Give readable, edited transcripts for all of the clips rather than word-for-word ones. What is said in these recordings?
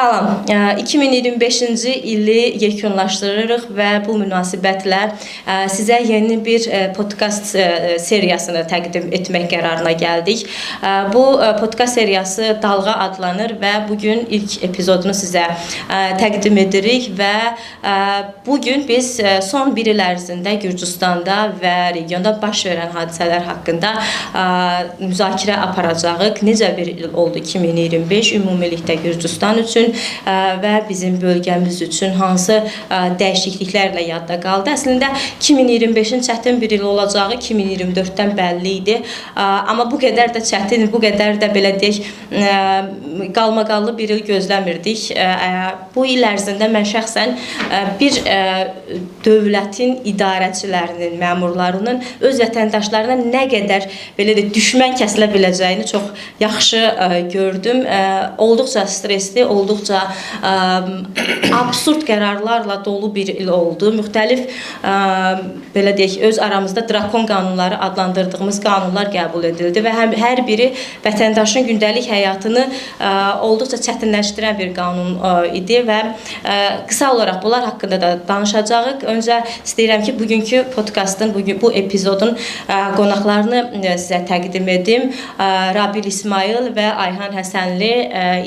Salam. 2025-ci ili yekunlaşdırırıq və bu münasibətlə sizə yeni bir podkast seriyasını təqdim etmək qərarına gəldik. Bu podkast seriyası Dalğa adlanır və bu gün ilk epizodunu sizə təqdim edirik və bu gün biz son bir il ərzində Gürcüstanda və regionda baş verən hadisələr haqqında müzakirə aparacağıq. Necə bir il oldu 2025 ümumilikdə Gürcüstan üçün və bizim bölgəmiz üçün hansı dəyişikliklərlə yadda qaldı? Əslində 2025-in çətin bir il olacağı 2024-dən bəlli idi. Amma bu qədər də çətin, bu qədər də belə deyək, qalmaqallı bir il gözləmirdik. Bu il ərzində mən şəxsən bir dövlətin idarəçilərinin, məmurlarının öz vətəndaşlarına nə qədər belə deyək, düşmən kəsilə biləcəyini çox yaxşı gördüm. Olduqca stresli, olduqca absurd qərarlarla dolu bir il oldu. Müxtəlif belə deyək, öz aramızda drakon qanunları adlandırdığımız qanunlar qəbul edildi və hər biri vətəndaşın gündəlik həyatını olduqca çətinləşdirən bir qanun idi və qısa olaraq bunlar haqqında da danışacağıq. Öncə istəyirəm ki, bugünkü podkastın, bugün bu epizodun qonaqlarını sizə təqdim edim. Rabil İsmayıl və Ayxan Həsənli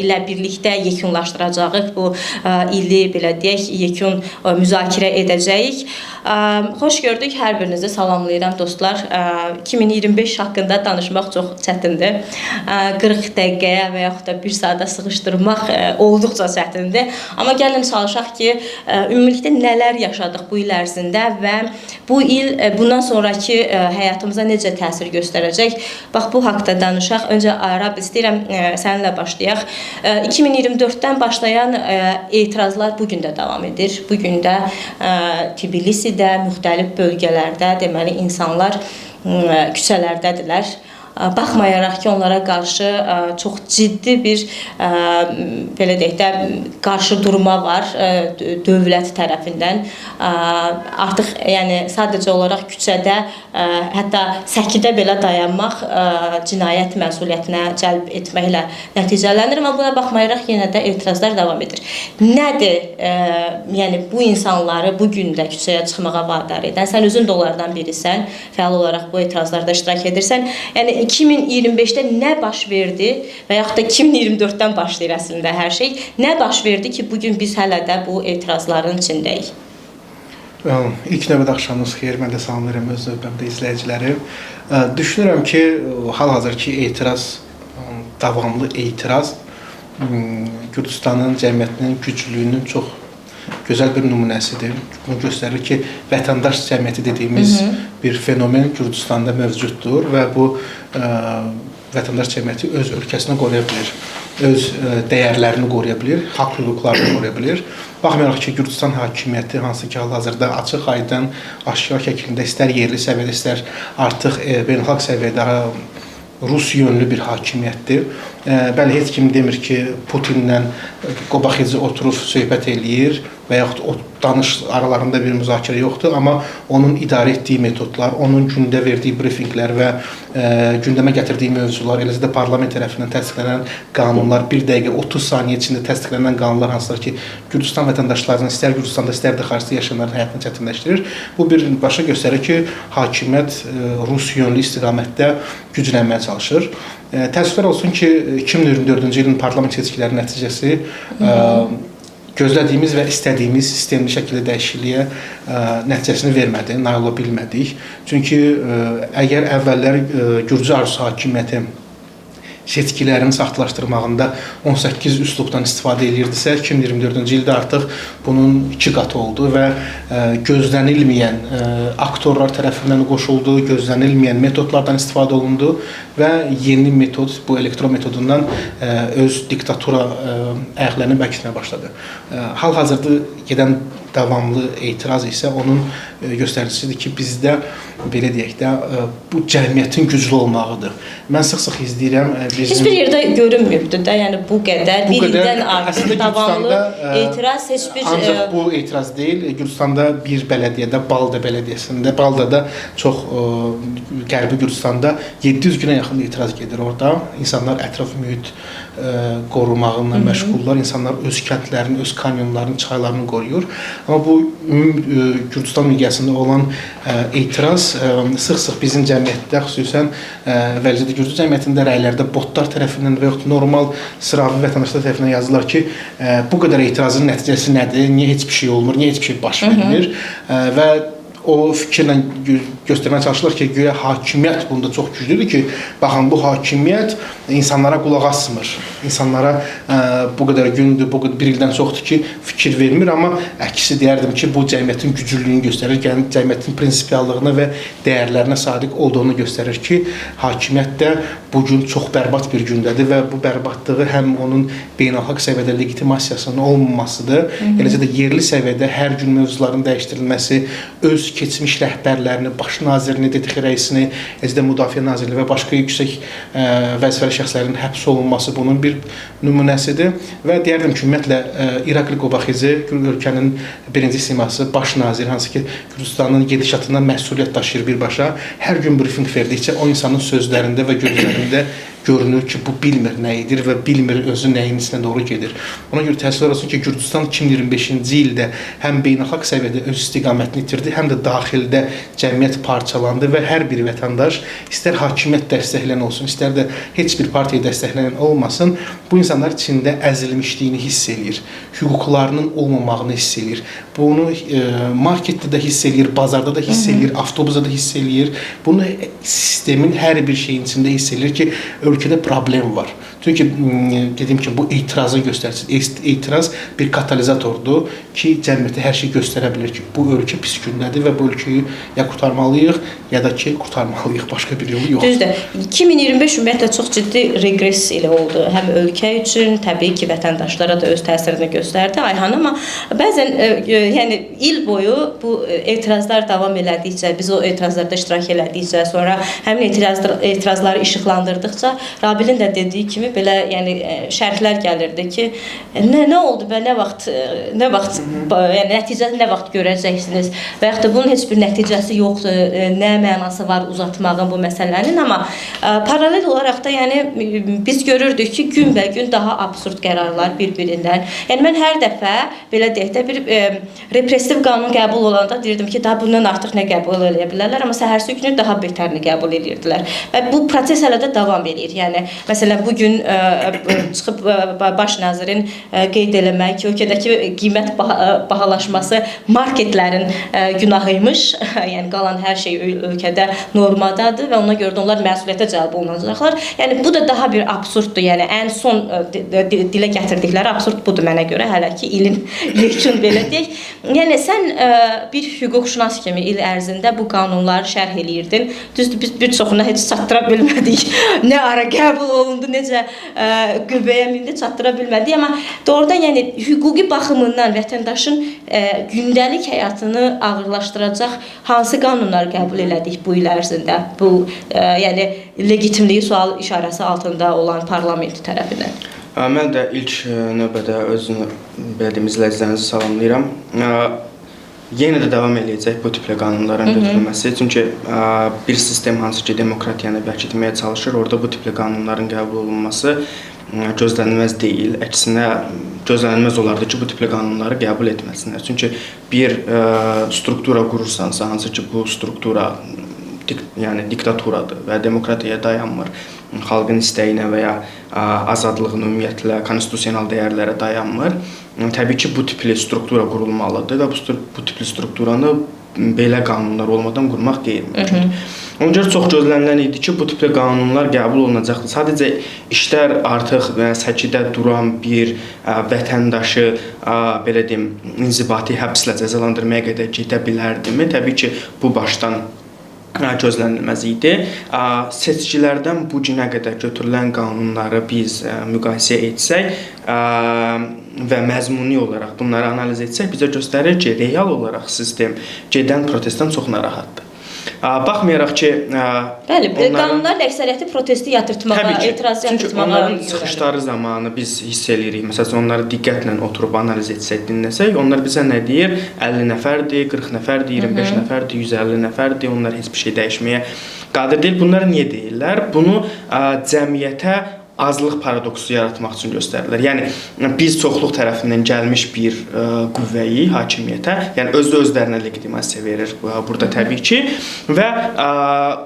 ilə birlikdə yekunlaşdıracağıq bu ili, belə deyək, yekun müzakirə edəcəyik. Xoş gördük, hər birinizi salamlayıram dostlar. 2025 haqqında danışmaq çox çətindir. 40 dəqiqəyə və yaxud da bir saata sığışdırmaq olduqca çətindir. Amma gəlin çalışaq ki, ümumilikdə nələr yaşadıq bu il ərzində və bu il bundan sonrakı həyatımıza necə təsir göstərəcək? Bax, bu haqda danışaq. Öncə Rabil, istəyirəm səninlə başlayaq. 2024-dən başlayan etirazlar bu gün də davam edir. Bu gün də Tbilisidə, müxtəlif bölgələrdə, deməli, insanlar küçələrdədirlər. Baxmayaraq ki, onlara qarşı çox ciddi bir belə deyək də qarşı durma var dövlət tərəfindən. Artıq yəni sadəcə olaraq küçədə, hətta səkidə belə dayanmaq cinayət məsuliyyətinə cəlb etməklə nəticələnir, amma buna baxmayaraq yenə də etirazlar davam edir. Nədir, yəni bu insanları bu gün də küçəyə çıxmağa vadar edən? Sən özün də onlardan birisən, fəal olaraq bu etirazlarda iştirak edirsən. Yəni 2025-də nə baş verdi və yaxud da 2024-dən başlayır əslində hər şey. Nə baş verdi ki, bu gün biz hələ də bu etirazların içindəyik? İlk növbədə axşamınız xeyir. Mən də salamlayıram öz növbəmdə izləyiciləri. Düşünürəm ki, hal-hazırki etiraz, davamlı etiraz Gürcüstanın cəmiyyətinin güclülüyünün çox gözəl bir nümunəsidir. Bunu göstərir ki, vətəndaş cəmiyyəti dediyimiz bir fenomen Gürcüstanda mövcuddur və bu vətəndaş cəmiyyəti öz ölkəsini qoruya bilir, öz dəyərlərini qoruya bilir, haqq hüquqlarını qoruya bilir. Baxmayaraq ki, Gürcüstan hakimiyyəti hansı ki hal-hazırda açıq aydın, aşkar şəkildə istər yerli səviyyədə, istər artıq beynəlxalq səviyyədə Rus yönlü bir hakimiyyətdir. Bəli, heç kim demir ki, Putinlə Qobaxidze oturub söhbət eləyir və yaxud o danış aralarında bir müzakirə yoxdur, amma onun idarə etdiyi metodlar, onun gündə verdiyi brifinqlər və gündəmə gətirdiyi mövzular, eləcə də parlament tərəfindən təsdiqlənən qanunlar, 1 dəqiqə 30 saniyə içində təsdiqlənən qanunlar hansılar ki, Gürcüstan vətəndaşlarının istər Gürcüstanda, istər də xaricdə yaşayanların həyatını çətinləşdirir. Bu birbaşa göstərir ki, hakimiyyət Rus yönlü istiqamətdə güclənməyə çalışır. Təəssüflər olsun ki, 2024-cü ilin parlament seçkiləri nəticəsi gözlədiyimiz və istədiyimiz sistemli şəkildə dəyişikliyə nəticəsini vermədi, nail ola bilmədik. Çünki əgər əvvəllər Gürcü arzusu hakimiyyəti seçkilərin saxtalaşdırmağında 18 üslubdan istifadə eləyirdisə, 2024-cü ildə artıq bunun 2 qatı oldu və gözlənilməyən aktorlar tərəfindən qoşuldu, gözlənilməyən metodlardan istifadə olundu və yeni metod, bu elektron metodundan öz diktatura ayaqlarını bərkitməyə başladı. Hal-hazırda gedən davamlı etiraz isə onun göstəricisidir ki, bizdə belə deyək də bu cəmiyyətin güclü olmağıdır. Mən sıx-sıx izləyirəm. Bizim... Heç bir yerdə görünmüyübdür də, yəni bu qədər, bir ildən artıq davamlı etiraz heç bir... Ancaq bu etiraz deyil. Gürcüstanda bir bələdiyyədə, Balda bələdiyyəsində, Baldada çox Qərbi Gürcüstanda 700 günə yaxın etiraz gedir orada. İnsanlar ətraf mühit qorumağına məşğuldurlar. İnsanlar öz kəndlərini, öz kanyonlarını, çaylarını qoruyur. Amma bu Gürcüstan miqyasında olan etiraz sıx-sıx bizim cəmiyyətdə, xüsusən Vəlizədə Gürcü cəmiyyətində rəylərdə botlar tərəfindən və yaxud normal sıravi vətəndaşlar tərəfindən yazırlar ki, bu qədər etirazın nəticəsi nədir, niyə heç bir şey olmur, niyə heç bir şey baş vermir və o fikirlə göstərməyə çalışırlar ki, güya hakimiyyət bunda çox güclüdür ki, baxın bu hakimiyyət insanlara qulaq asmır. İnsanlara bu qədər gündür, bu qədər bir ildən çoxdur ki, fikir vermir, amma əksi deyərdim ki, bu cəmiyyətin güclülüyünü göstərir, yəni cəmiyyətin prinsipiallığına və dəyərlərinə sadiq olduğunu göstərir ki, hakimiyyət də bu gün çox bərbad bir gündədir və bu bərbadlığı həm onun beynəlxalq səviyyədə legitimasiyasının olmamasıdır, eləcə də yerli səviyyədə hər gün mövzuların dəyişdirilməsi, öz keçmiş rəhbərlərini, baş nazirini, DTX rəisini, eləcə də Müdafiə Nazirliyi və başqa yüksək vəzifəli şəxslərin həbs olunması bunun bir nümunəsidir. Və deyərdim ki, ümumiyyətlə İrakli Qobaxidze ölkənin birinci siması, baş naziri, hansı ki Gürcüstanın gedişatından məsuliyyət daşıyır birbaşa, hər gün brifinq verdikcə o insanın sözlərində və gözlərində görünür ki, bu bilmir nə edir və bilmir özü nəyin içinə doğru gedir. Ona görə təəssüflər olsun ki, Gürcüstan 2025-ci ildə həm beynəlxalq səviyyədə öz istiqamətini itirdi, həm də daxildə cəmiyyət parçalandı və hər bir vətəndaş istər hakimiyyət dəstəkləyən olsun, istər də heç bir partiya dəstəkləyən olmasın, bu insanlar içində əzilmişliyini hiss eləyir, hüquqlarının olmamağını hiss eləyir. Bunu marketdə də hiss eləyir, bazarda da hiss eləyir, avtobusda da hiss eləyir. Bunu sistemin hər bir şeyin içində hiss eləyir ki, ölkədə problem var. Çünki dediyim kimi bu etirazın göstəricisi, etiraz bir katalizatordur ki, cəmiyyətə hər şey göstərə bilir ki, bu ölkə pis gündədir və bu ölkəyi ya qurtarmalıyıq, ya da ki, qurtarmalıyıq, başqa bir yolu yoxdur. Düzdür. 2025 ümumiyyətlə çox ciddi reqres ilə oldu. Həm ölkə üçün, təbii ki, vətəndaşlara da öz təsirini göstərdi Ayhan, amma bəzən yəni il boyu bu etirazlar davam elədikcə, biz o etirazlarda iştirak elədikcə, sonra həmin etirazları işıqlandırdıqca Rabilin də dediyi kimi belə yəni şərhlər gəlirdi ki, nə oldu və nə vaxt yəni nəticəni nə vaxt görəcəksiniz və yaxud da bunun heç bir nəticəsi yoxdur, nə mənası var uzatmağın bu məsələnin, amma paralel olaraq da yəni biz görürdük ki, günbəgün daha absurd qərarlar bir-birindən. Yəni mən hər dəfə belə deyək də bir repressiv qanun qəbul olanda deyirdim ki, daha bundan artıq nə qəbul eləyə bilərlər, amma səhərsi günü daha betərini qəbul edirdilər. Və bu proses hələ də davam eləyir. Yəni məsələn bu gün çıxıb baş nazirin qeyd eləmək ki, ölkədəki qiymət bahalaşması marketlərin günahıymış. Yəni qalan hər şey ölkədə normadadır və ona görə də onlar məsuliyyətə cəlb olunacaqlar. Yəni bu da daha bir absurddur. Yəni ən son dilə gətirdikləri absurd budur mənə görə, hələ ki ilin yekun belə deyək. Yəni sən bir hüquqşünas kimi il ərzində bu qanunları şərh eləyirdin. Düzdür, biz bir çoxuna heç çatdıra bilmədik. Nə ara qəbul olundu, necə qüvvəyə mindi çatdıra bilmədik, amma doğrudan yəni hüquqi baxımından vətəndaşın gündəlik həyatını ağırlaşdıracaq hansı qanunlar qəbul elədik bu il ərzində? Bu yəni legitimliyi sual işarəsi altında olan parlament tərəfindən. Mən də ilk növbədə özünü belə deyim, izləyicilərinizi salamlayıram. Yenə də davam eləyəcək bu tipli qanunların götürülməsi. Çünki bir sistem hansı ki demokratiyanı bərkitməyə çalışır, orada bu tipli qanunların qəbul olunması gözlənilməz deyil. Əksinə gözlənilməz olardı ki, bu tipli qanunları qəbul etməsinlər. Çünki bir struktura qurursansa, hansı ki bu struktura yəni diktaturadır və demokratiyaya dayanmır, xalqın istəyinə və ya azadlığına, ümumiyyətlə konstitusional dəyərlərə dayanmır. Təbii ki, bu tipli struktura qurulmalıdır və bu tipli strukturanı belə qanunlar olmadan qurmaq qeyri-mümkündür. Ona görə çox gözlənilən idi ki, bu tipli qanunlar qəbul olunacaqdır. Sadəcə işlər artıq səkidə duran bir vətəndaşı, belə deyim, inzibati həbslə cəzalandırmaya qədər gedə bilərdimi? Təbii ki, bu başdan gözlənilməz idi. Seçkilərdən bu günə qədər götürülən qanunları biz müqayisə etsək və məzmuni olaraq bunları analiz etsək, bizə göstərir ki, real olaraq sistem gedən protestdən çox narahatdır. Baxmayaraq ki, bəli, qanunların əksəriyyəti protesti yatırtmağa, etirazı yatırtmağa. Çünki onların çıxışları zamanı biz hiss eləyirik. Məsələn, onları diqqətlə oturub analiz etsək, dinləsək, onlar bizə nə deyir? 50 nəfərdir, 40 nəfərdir, 25 nəfərdir, 150 nəfərdir. Onlar heç bir şey dəyişməyə qadir deyil. Bunları niyə deyirlər? Bunu cəmiyyətə azlıq paradoksu yaratmaq üçün göstərirlər. Yəni biz çoxluq tərəfindən gəlmiş bir qüvvəyi hakimiyyətə, yəni özü özlərinə legitimasiya verir burada təbii ki və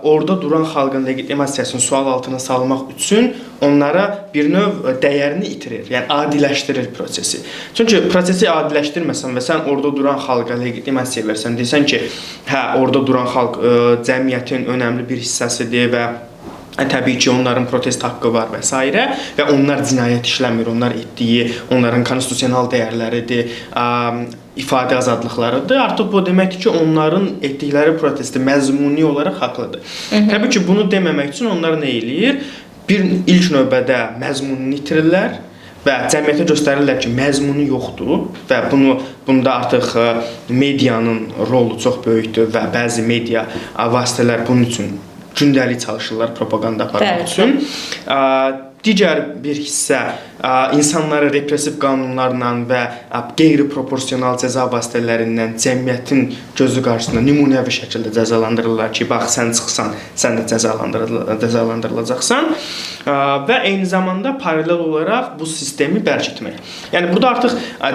orada duran xalqın legitimasiyasını sual altına salmaq üçün onlara bir növ dəyərini itirir. Yəni adiləşdirir prosesi. Çünki prosesi adiləşdirməsən və sən orada duran xalqa legitimasiya versən, desən ki, hə, orada duran xalq cəmiyyətin önəmli bir hissəsidir və təbii ki, onların protest haqqı var və s. və onlar cinayət işləmir, onlar etdiyi, onların konstitusional dəyərləridir, ifadə azadlıqlarıdır. Artıq bu deməkdir ki, onların etdikləri protesti məzmuni olaraq haqlıdır. Təbii ki, bunu deməmək üçün onlar nə eləyir? Bir ilk növbədə məzmununu itirirlər və cəmiyyətə göstərirlər ki, məzmunu yoxdur və bunda artıq medianın rolu çox böyükdür və bəzi media vasitələr bunun üçün gündəlik çalışırlar propaganda aparmaq üçün. Digər bir hissə insanları repressiv qanunlarla və qeyri-proporsional cəza vasitələrindən cəmiyyətin gözü qarşısında nümunəvi şəkildə cəzalandırırlar ki, bax sən çıxsan, sən də cəzalandırılacaqsan və eyni zamanda paralel olaraq bu sistemi bərkitmək. Yəni burada artıq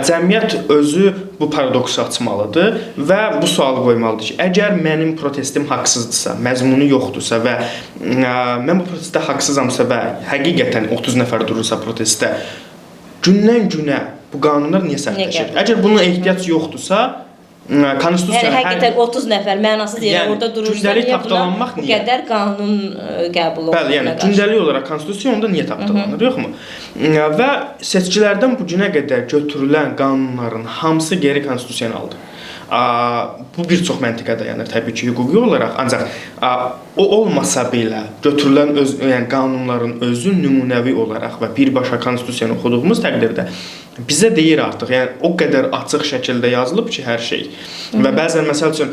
cəmiyyət özü bu paradoksu açmalıdır və bu sualı qoymalıdır ki, əgər mənim protestim haqsızdırsa, məzmunu yoxdursa və mən bu protestdə haqsızamsa və həqiqətən 30 nəfər durursa protestdə, gündən günə bu qanunlar niyə sərtləşir? Əgər buna ehtiyac yoxdursa, konstitusiya yəni həqiqətən 30 nəfər mənasız yerə orada durursa, gündəlik tapdalanmaq niyə? Bu qədər qanun qəbul olunur. Bəli, yəni gündəlik olaraq konstitusiya onda niyə tapdalanır, yoxmu? Və seçkilərdən bu günə qədər götürülən qanunların hamısı qeyri-konstitusionaldır. Bu bir çox məntiqə dayanır təbii ki, hüquqi olaraq, ancaq o olmasa belə götürülən yəni qanunların özü nümunəvi olaraq və birbaşa konstitusiyanı oxuduğumuz təqdirdə bizə deyir artıq, yəni o qədər açıq şəkildə yazılıb ki, hər şey. Və bəzən məsəl üçün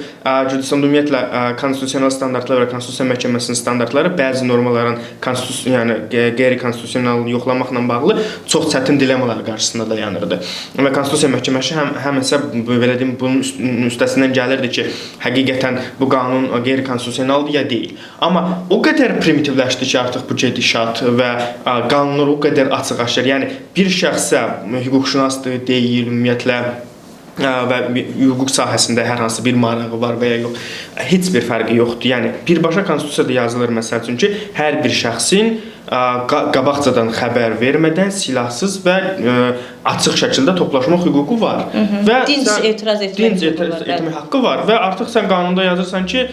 Gürcüstanda ümumiyyətlə konstitusional standartlar və Konstitusiya Məhkəməsinin standartları bəzi normaların konstitusiya, yəni qeyri-konstitusional yoxlamaqla bağlı çox çətin dilemmalar qarşısında dayanırdı. Və Konstitusiya Məhkəməsi həmsə belə deyim, bunun üstəsindən gəlirdi ki, həqiqətən bu qanun qeyri-konstitusionaldır ya deyil. Amma o qədər primitivləşdi ki, artıq bu gedişat və qanunlar o qədər açıq aşkar. Yəni bir şəxsə hüquqşünasdır, deyil, ümumiyyətlə və hüquq sahəsində hər hansı bir marağı var və ya yox, heç bir fərqi yoxdur. Yəni birbaşa konstitusiyada yazılır məsəl üçün ki, hər bir şəxsin qabaqcadan xəbər vermədən silahsız və açıq şəkildə toplaşmaq hüququ var. Və dinc etiraz etmək haqqı var və artıq sən qanunda yazırsan ki,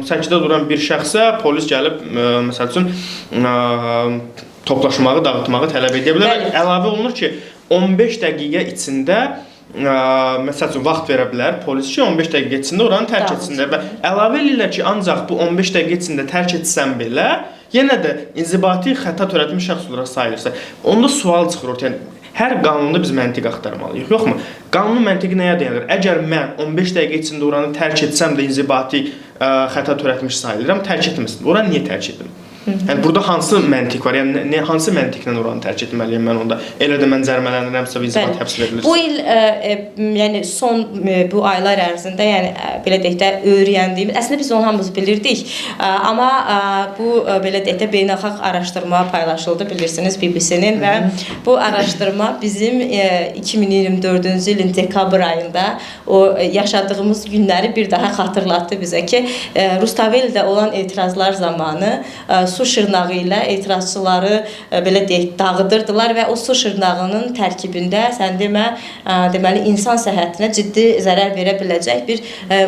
səkidə duran bir şəxsə polis gəlib məsəl üçün toplaşmağı, dağıtmağı tələb edə bilər. Əlavə olunur ki, 15 dəqiqə içində məsəl üçün vaxt verə bilər polis ki, 15 dəqiqə içində oranı tərk etsinlər və əlavə eləyirlər ki, ancaq bu 15 dəqiqə içində tərk etsən belə, yenə də inzibati xəta törətmiş şəxs olaraq sayılırsa. Onda sual çıxır ortaya. Yəni, hər qanunda biz məntiq axtarmalıyıq, yoxmu? Qanunun məntiqi nəyə dayanır? Əgər mən 15 dəqiqə içində oranı tərk etsəm də inzibati xəta törətmiş sayılıram, tərk etməsin. Oranı niyə tərk edim? Yəni burada hansı məntiq var? Yəni hansı məntiqlə oranı tərk etməliyəm mən onda? Elə də mən cərimələnirəmsə, inzibati həbs verilirsə. Bu il yəni son bu aylar ərzində, yəni belə deyək də öyrəndiyimiz, əslində biz onu hamımız bilirdik, amma bu belə deyək də beynəlxalq araşdırma paylaşıldı, bilirsiniz, BBC-nin və bu araşdırma bizim 2024-cü ilin dekabr ayında o yaşadığımız günləri bir daha xatırlatdı bizə ki, Rustavelidə olan etirazlar zamanı su şırnağı ilə etirazçıları belə deyək, dağıdırdılar və o su şırnağının tərkibində sən demə, deməli insan səhhətinə ciddi zərər verə biləcək bir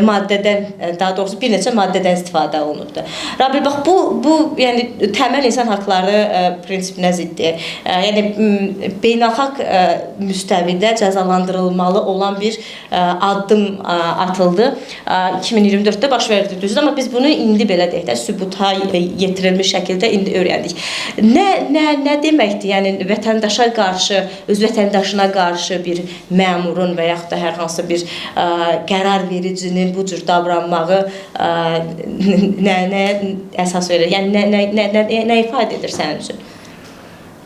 maddədən, daha doğrusu bir neçə maddədən istifadə olunubdu. Rabil, bax bu yəni təməl insan haqları prinsipinə ziddir. Yəni beynəlxalq müstəvidə cəzalandırılmalı olan bir addım atıldı. 2024-də baş verdi düzdür, amma biz bunu indi belə deyək də sübuta yetirilmiş şəkildə indi öyrəndik. Nə deməkdir? Yəni vətəndaşa qarşı, öz vətəndaşına qarşı bir məmurun və yaxud da hər hansı bir qərar vericinin bu cür davranmağı nə əsas verir? Yəni nə ifadə edir sənin üçün?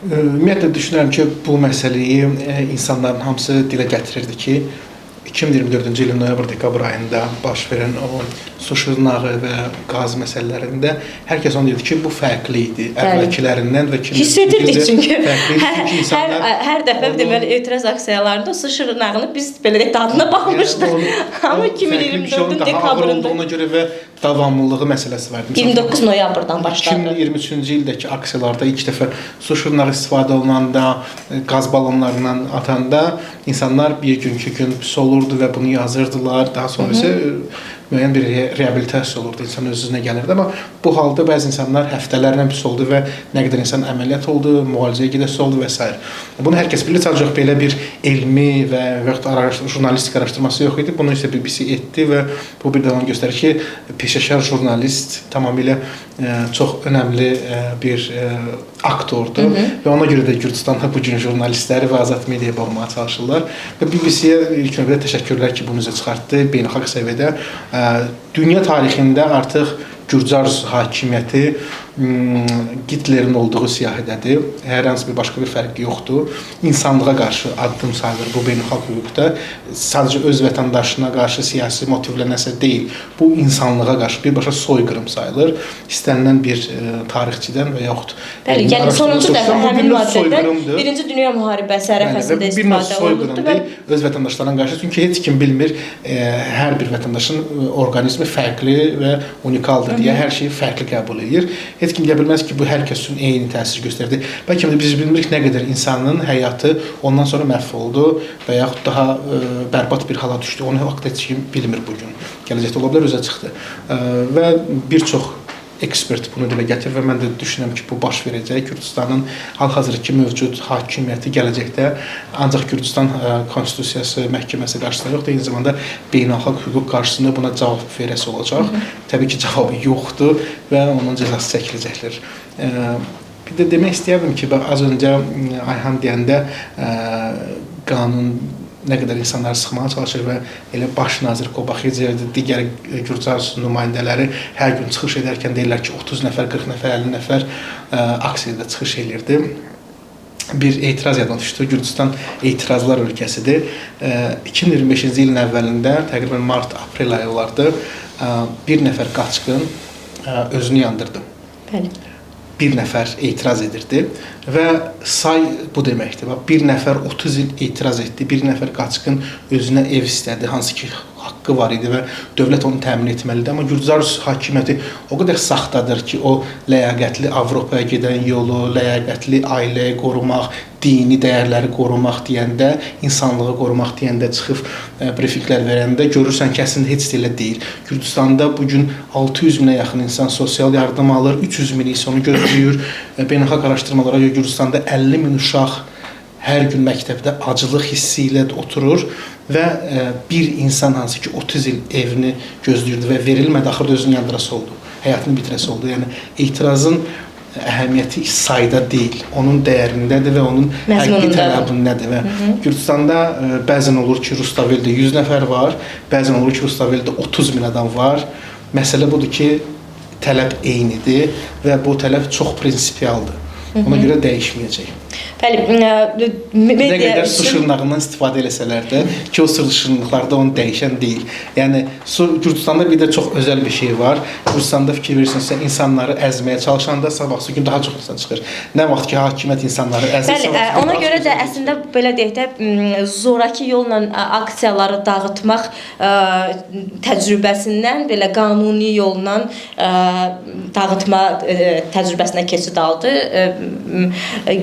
Ümumiyyətlə düşünürəm ki, bu məsələyi insanların hamısı dilə gətirirdi ki, 2024-cü ilin noyabr-dekabr ayında baş verən o su şırnağı və qaz məsələlərində hər kəs onu deyirdi ki, bu fərqli idi əvvəlkilərindən və hiss edirdik çünki hər dəfə deməli etiraz aksiyalarında su şırnağını biz belə deyək dadına baxmışdıq. Amma 2024-ün dekabrında olduğuna görə və davamlılığı məsələsi var idi. 29 noyabrdan başladı. 2023-cü ildəki aksiyalarda ilk dəfə su şırnağı istifadə olunanda, qaz balonlarından atanda insanlar bir gün, iki gün pis olurdu və bunu yazırdılar. Daha sonra isə müəyyən bir reabilitasiya olurdu, insan öz-özünə gəlirdi. Amma bu halda bəzi insanlar həftələrlə pis oldu və nə qədər insan əməliyyat oldu, müalicəyə gedəsi oldu və s. Bunu hər kəs bilir, sadəcə belə bir elmi və yaxud jurnalistik araşdırması yox idi. Bunu isə BBC etdi və bu bir də onu göstərir ki, peşəkar jurnalist tamamilə çox önəmli bir aktordur və ona görə də Gürcüstanda bu gün jurnalistləri və azad mediaya boğmağa çalışırlar. Və BBC-yə ilk növbədə təşəkkürlər ki, bunu üzə çıxartdı beynəlxalq səviyyədə. Dünya tarixində artıq Gürcü hakimiyyəti Hitlerin olduğu siyahidədir. Hər hansı bir başqa bir fərqi yoxdur. İnsanlığa qarşı addım sayılır bu beynəlxalq hüquqda. Sadəcə öz vətəndaşına qarşı siyasi motivlə nəsə deyil. Bu insanlığa qarşı birbaşa soyqırım sayılır. İstənilən bir tarixçidən və yaxud bəli, yəni sonuncu dəfə həmin maddədən Birinci Dünya Müharibəsi ərəfəsində istifadə olunurdu və öz vətəndaşlarına qarşı, çünki heç kim bilmir, hər bir vətəndaşın orqanizmi fərqli və unikaldır deyə hər şeyi fərqli qəbul edir. Heç kim deyə bilməz ki, bu hər kəs üçün eyni təsir göstərdi. Bəlkə də biz bilmirik nə qədər insanın həyatı ondan sonra məhv oldu və yaxud daha bərbad bir hala düşdü. Onu haqda heç kim bilmir bu gün. Gələcəkdə ola bilər, özə çıxdı. Və bir çox ekspert bunu dilə gətirir və mən də düşünürəm ki, bu baş verəcək. Gürcüstanın hal-hazırki mövcud hakimiyyəti gələcəkdə ancaq Gürcüstan Konstitusiyası məhkəməsi qarşısında yox, eyni zamanda beynəlxalq hüquq qarşısında buna cavab verəsi olacaq. Təbii ki, cavabı yoxdur və onun cəzası çəkiləcəkdir. Bir də demək istəyərdim ki, az öncə Ayxan deyəndə qanun nə qədər insanları sıxmağa çalışır və elə baş nazir Kobaxidze, digər Gürcü nümayəndələri hər gün çıxış edərkən deyirlər ki, 30 nəfər, 40 nəfər, 50 nəfər aksiyada çıxış elirdi. Bir etiraz yadıma düşdü. Gürcüstan etirazlar ölkəsidir. 2025-ci ilin əvvəlində, təqribən mart-aprel ayı olardı, bir nəfər qaçqın özünü yandırdı. Bəli. Bir nəfər etiraz edirdi və say bu deməkdir. Bax, bir nəfər 30 il etiraz etdi, bir nəfər qaçqın özünə ev istədi, hansı ki haqqı var idi və dövlət onu təmin etməlidir. Amma Gürcü hakimiyyəti o qədər saxtadır ki, o ləyaqətli Avropaya gedən yolu, ləyaqətli ailəyi qorumaq, dini dəyərləri qorumaq deyəndə, insanlığı qorumaq deyəndə çıxıb brifinqlər verəndə görürsən ki, əslində heç də elə deyil. Gürcüstanda bu gün 600 minə yaxın insan sosial yardım alır, 300 mini isə onu gözləyir. Beynəlxalq araşdırmalara görə Gürcüstanda 50 min uşaq hər gün məktəbdə acılıq hissi ilə oturur və bir insan hansı ki 30 il evini gözləyirdi və verilmədi, axırda özünü yandırası oldu, həyatını bitirəsi oldu. Yəni etirazın əhəmiyyəti sayda deyil, onun dəyərindədir və onun həqiqi tələbindədir. Və Gürcüstanda bəzən olur ki, Rustaveldə 100 nəfər var, bəzən olur ki, Rustaveldə 30 min adam var. Məsələ budur ki, tələb eynidir və bu tələb çox prinsipialdır. Ona görə dəyişməyəcək. Bəli, media nə qədər su şırnağından istifadə eləsələr də ki, o su şırnaqlarda onu dəyişən deyil. Yəni su Gürcüstanda bir də çox özəl bir şey var. Gürcüstanda fikir verirsinizsə insanları əzməyə çalışanda sabahsı gün daha çox insan çıxır. Nə vaxt ki hakimiyyət insanları əzir. Bəli, ona görə də əslində belə deyək də zoraki yolla aksiyaları dağıtmaq təcrübəsindən belə qanuni yolla dağıtma təcrübəsinə keçid aldı.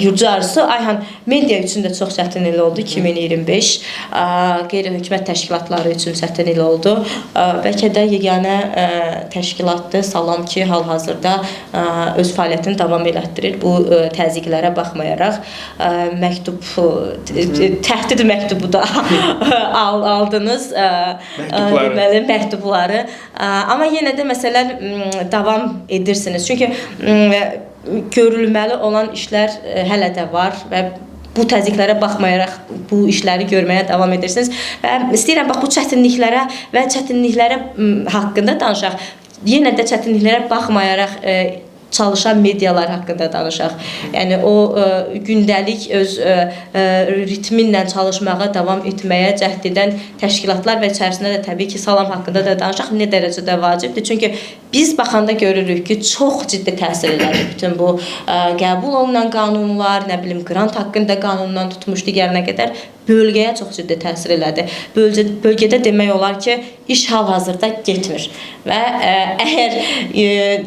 Gürcü arzusu. Ayhan, media üçün də çox çətin il oldu 2025. Qeyri-hökumət təşkilatları üçün çətin il oldu. Bəlkə də yeganə təşkilatdır Salam ki, hal-hazırda öz fəaliyyətini davam elətdirir. Bu təzyiqlərə baxmayaraq məktub, təhdid məktubu da aldınız. Deməli, məktubları. Amma yenə də məsələn davam edirsiniz. Çünki görülməli olan işlər hələ də var və bu təzyiqlərə baxmayaraq bu işləri görməyə davam edirsiniz. Və istəyirəm bax bu çətinliklərə və çətinliklərə haqqında danışaq. Yenə də çətinliklərə baxmayaraq çalışan medialar haqqında danışaq. Yəni o gündəlik öz ritmi ilə çalışmağa davam etməyə cəhd edən təşkilatlar və içərisində də təbii ki, Salam haqqında da danışaq. Nə dərəcədə vacibdir? Çünki biz baxanda görürük ki, çox ciddi təsir elədi bütün bu qəbul olunan qanunlar, nə bilim qrant haqqında qanundan tutmuş digərinə qədər bölgəyə çox ciddi təsir elədi. Bölgədə demək olar ki, iş hal-hazırda getmir. Və əgər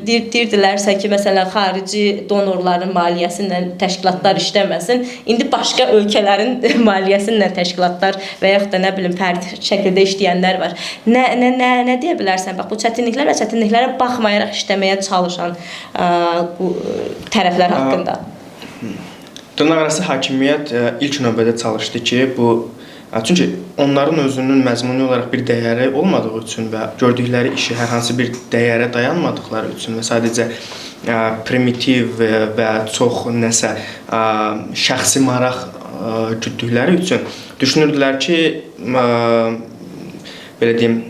deyirdilərsə ki, məsələn, xarici donorların maliyyəsi ilə təşkilatlar işləməsin, indi başqa ölkələrin maliyyəsi ilə təşkilatlar və yaxud da nə bilim fərdi şəkildə işləyənlər var. Nə deyə bilərsən? Bax, bu çətinliklər və çətinliklərə baxmayaraq işləməyə çalışan bu tərəflər haqqında. Dırnaqarası hakimiyyət ilk növbədə çalışdı ki, bu çünki onların özünün məzmuni olaraq bir dəyəri olmadığı üçün və gördükləri işi hər hansı bir dəyərə dayanmadıqları üçün və sadəcə primitiv və çox nəsə şəxsi maraq gütdükləri üçün düşünürdülər ki, belə deyim,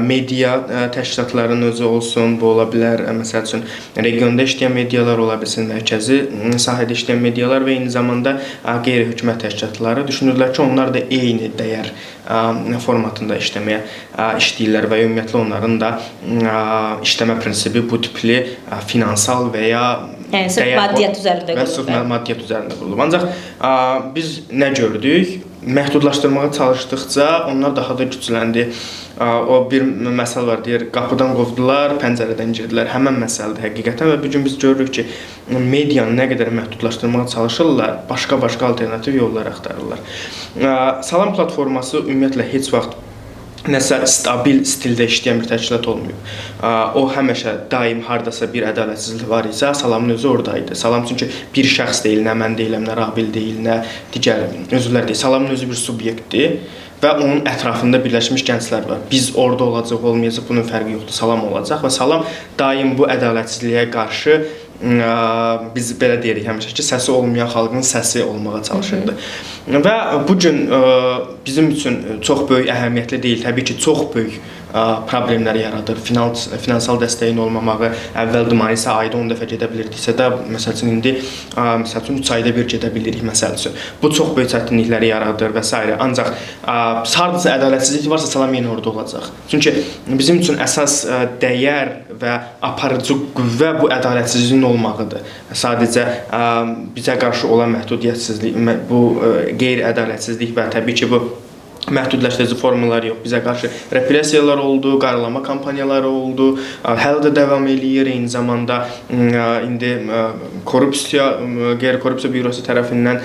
media təşkilatlarının özü olsun, bu ola bilər, məsəl üçün, regionda işləyən medialar ola bilsin, mərkəzi sahədə işləyən medialar və eyni zamanda qeyri-hökumət təşkilatları düşünürlər ki, onlar da eyni dəyər formatında işləməyə işləyirlər və ümumiyyətlə onların da işləmə prinsipi bu tipli finansal və ya yəni sırf maddiyyat üzərində qurulub. Və sırf maddiyyat üzərində qurulub. Ancaq biz nə gördük? Məhdudlaşdırmağa çalışdıqca onlar daha da gücləndi. O bir məsəl var, deyir, qapıdan qovdular, pəncərədən girdilər. Həmən məsələdir həqiqətən və bu gün biz görürük ki, medianı nə qədər məhdudlaşdırmağa çalışırlar, başqa-başqa alternativ yollar axtarırlar. Salam platforması ümumiyyətlə heç vaxt nəsə stabil stildə işləyən bir təşkilat olmayıb. O həmişə daim hardasa bir ədalətsizlik var isə Salamın özü oradaydı. Salam çünki bir şəxs deyil, nə mən deyiləm, nə Rabil deyil, nə digər özürlər deyil. Salamın özü bir subyektdir və onun ətrafında birləşmiş gənclər var. Biz orada olacaq, olmayacaq, bunun fərqi yoxdur. Salam olacaq və Salam daim bu ədalətsizliyə qarşı biz belə deyirik həmişə ki, səsi olmayan xalqın səsi olmağa çalışırdı. Və bu gün bizim üçün çox böyük əhəmiyyətli deyil. Təbii ki, çox böyük problemlər yaradır. Finansal dəstəyin olmamağı, əvvəl Dmanisa ayda 10 dəfə gedə bilirdiksə də, məsəl üçün indi məsəl üçün 3 ayda bir gedə bilirik məsəl üçün. Bu çox böyük çətinlikləri yaradır və s. Ancaq hardasa ədalətsizlik varsa Salam yenə orada olacaq. Çünki bizim üçün əsas dəyər və aparıcı qüvvə bu ədalətsizliyin olmağıdır. Sadəcə bizə qarşı olan məhdudiyyətsizlik, bu qeyri-ədalətsizlik və təbii ki, bu məhdudlaşdırıcı formalar yox. Bizə qarşı repressiyalar oldu, qaralama kampaniyaları oldu, hələ də davam eləyir. Eyni zamanda indi korrupsiya, qeyri-korrupsiya bürosu tərəfindən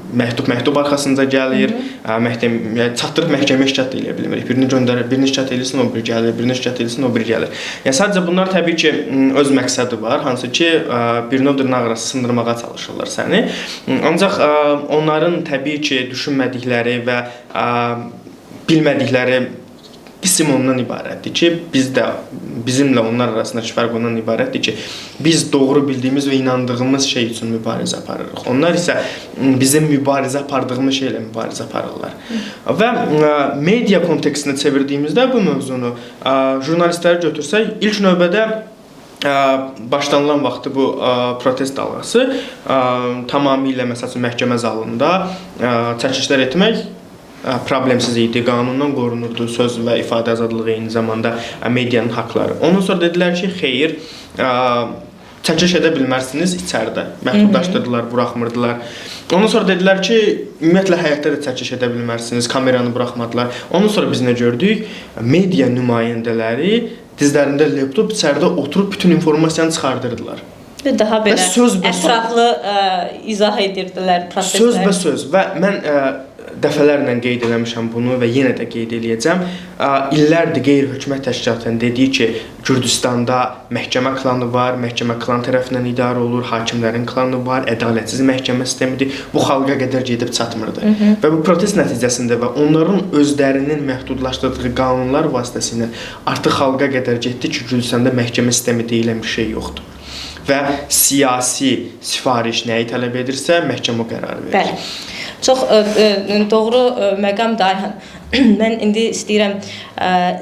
məktub arxasınca gəlir, məhkəmə çatdırıb məhkəməyə şikayət də eləyə bilmirik. Birini göndərir, birini şikayət eləyirsin, o biri gəlir, birini şikayət eləyirsin, o biri gəlir. Yəni sadəcə bunlar təbii ki, öz məqsədi var, hansı ki, bir növ dırnaqarası sındırmağa çalışırlar səni. Ancaq onların təbii ki, düşünmədikləri və bilmədikləri qism ondan ibarətdir ki, biz də bizimlə onlar arasındakı fərq ondan ibarətdir ki, biz doğru bildiyimiz və inandığımız şey üçün mübarizə aparırıq. Onlar isə bizim mübarizə apardığımız şeylə mübarizə aparırlar. Və media kontekstində çevirdiyimizdə bu mövzunu jurnalistləri götürsək, ilk növbədə Başlanılan vaxtı bu protest dalğası tamamilə məsəl üçün məhkəmə zalında çəkilişlər etmək problemsiz idi, qanundan qorunurdu söz və ifadə azadlığı, eyni zamanda medianın haqları. Ondan sonra dedilər ki, xeyr, çəkiliş edə bilməzsiniz içəridə. Məhdudlaşdırdılar, buraxmırdılar. Ondan sonra dedilər ki, ümumiyyətlə həyətdə də çəkiliş edə bilməzsiniz, kameranı buraxmadılar. Ondan sonra biz nə gördük? Media nümayəndələri dizlərində laptop içəridə oturub bütün informasiyanı çıxardırdılar. Və daha belə ətraflı izah edirdilər prosesləri. Sözbəsöz və mən dəfələrlə qeyd eləmişəm bunu və yenə də qeyd eləyəcəm. İllərdir qeyri-hökumət təşkilatının dediyi ki, Gürcüstanda məhkəmə klanı var, məhkəmə klan tərəfindən idarə olunur, hakimlərin klanı var, ədalətsiz məhkəmə sistemidir. Bu xalqa qədər gedib çatmırdı. Hı -hı. Və bu protest nəticəsində və onların özlərinin məhdudlaşdırdığı qanunlar vasitəsilə artıq xalqa qədər getdi ki, Gürcüstanda məhkəmə sistemi deyilən bir şey yoxdur. Və siyasi sifariş nəyi tələb edirsə, məhkəmə o qərarı verir. Bəli. Çox doğru məqam da Ayxan. Mən indi istəyirəm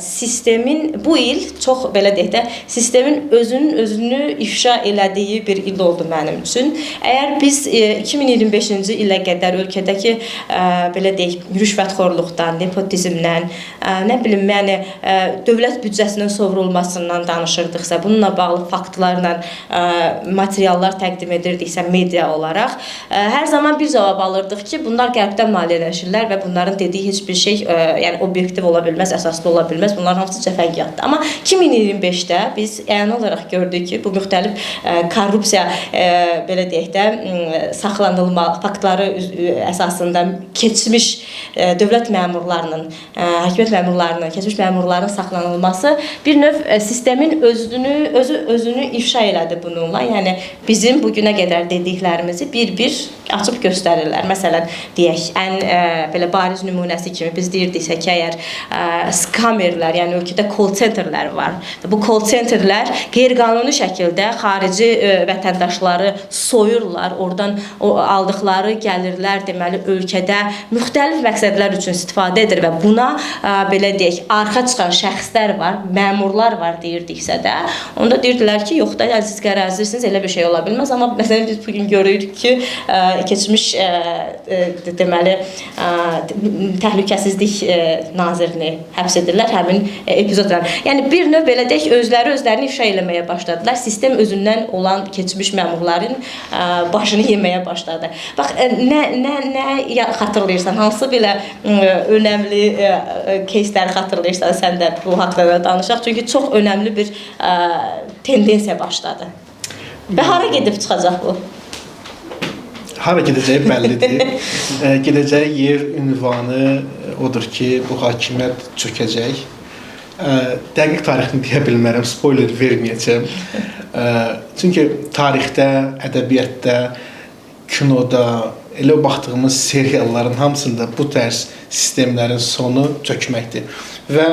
sistemin bu il çox belə deyək də, sistemin özünün özünü ifşa elədiyi bir il oldu mənim üçün. Əgər biz 2025-ci ilə qədər ölkədəki belə deyək, rüşvətxorluqdan, nepotizmdən, nə bilim, yəni dövlət büdcəsinin sovrulmasından danışırdıqsa, bununla bağlı faktlarla materiallar təqdim edirdiksə media olaraq, hər zaman bir cavab alırdıq ki, bunlar qərbdən maliyyələşirlər və bunların dediyi heç bir şey yəni obyektiv ola bilməz, əsaslı ola bilməz. Bunların hamısı cəfəngiyatdır. Amma 2025-də biz əyani olaraq gördük ki, bu müxtəlif korrupsiya belə deyək də saxlanılma faktları əsasında keçmiş dövlət məmurlarının, hakimiyyət məmurlarının, keçmiş məmurların saxlanılması bir növ sistemin özünü ifşa elədi bununla. Yəni bizim bu günə qədər dediklərimizi bir-bir açıb göstərirlər. Məsələn, deyək, ən belə bariz nümunəsi kimi biz deyirdiksə ki, əgər skamerlər, yəni ölkədə call centerlər var. Bu call centerlər qeyri-qanuni şəkildə xarici vətəndaşları soyurlar, oradan o aldıqları gəlirlər, deməli ölkədə müxtəlif məqsədlər üçün istifadə edir və buna belə deyək, arxa çıxan şəxslər var, məmurlar var deyirdiksə də, onda deyirdilər ki, yox da, yəni siz qərəzlisiniz, elə bir şey ola bilməz. Amma məsələn biz bugün görürük ki, keçmiş deməli təhlükəsizlik nazirini həbs edirlər həmin epizodla. Yəni bir növ belə deyək, özləri özlərini ifşa eləməyə başladılar. Sistem özündən olan keçmiş məmurların başını yeməyə başladı. Bax, nə xatırlayırsan? Hansı belə önəmli кейsləri xatırlayırsan sən də bu haqda da danışaq? Çünki çox önəmli bir tendensiya başladı. Və hara gedib çıxacaq bu? Hara gedəcəyi bəllidir. Gedəcəyi yer ünvanı odur ki, bu hakimiyyət çökəcək. Dəqiq tarixini deyə bilmərəm, spoiler verməyəcəm. Çünki tarixdə, ədəbiyyatda, kinoda, elə baxdığımız serialların hamısında bu tərz sistemlərin sonu çökməkdir. Və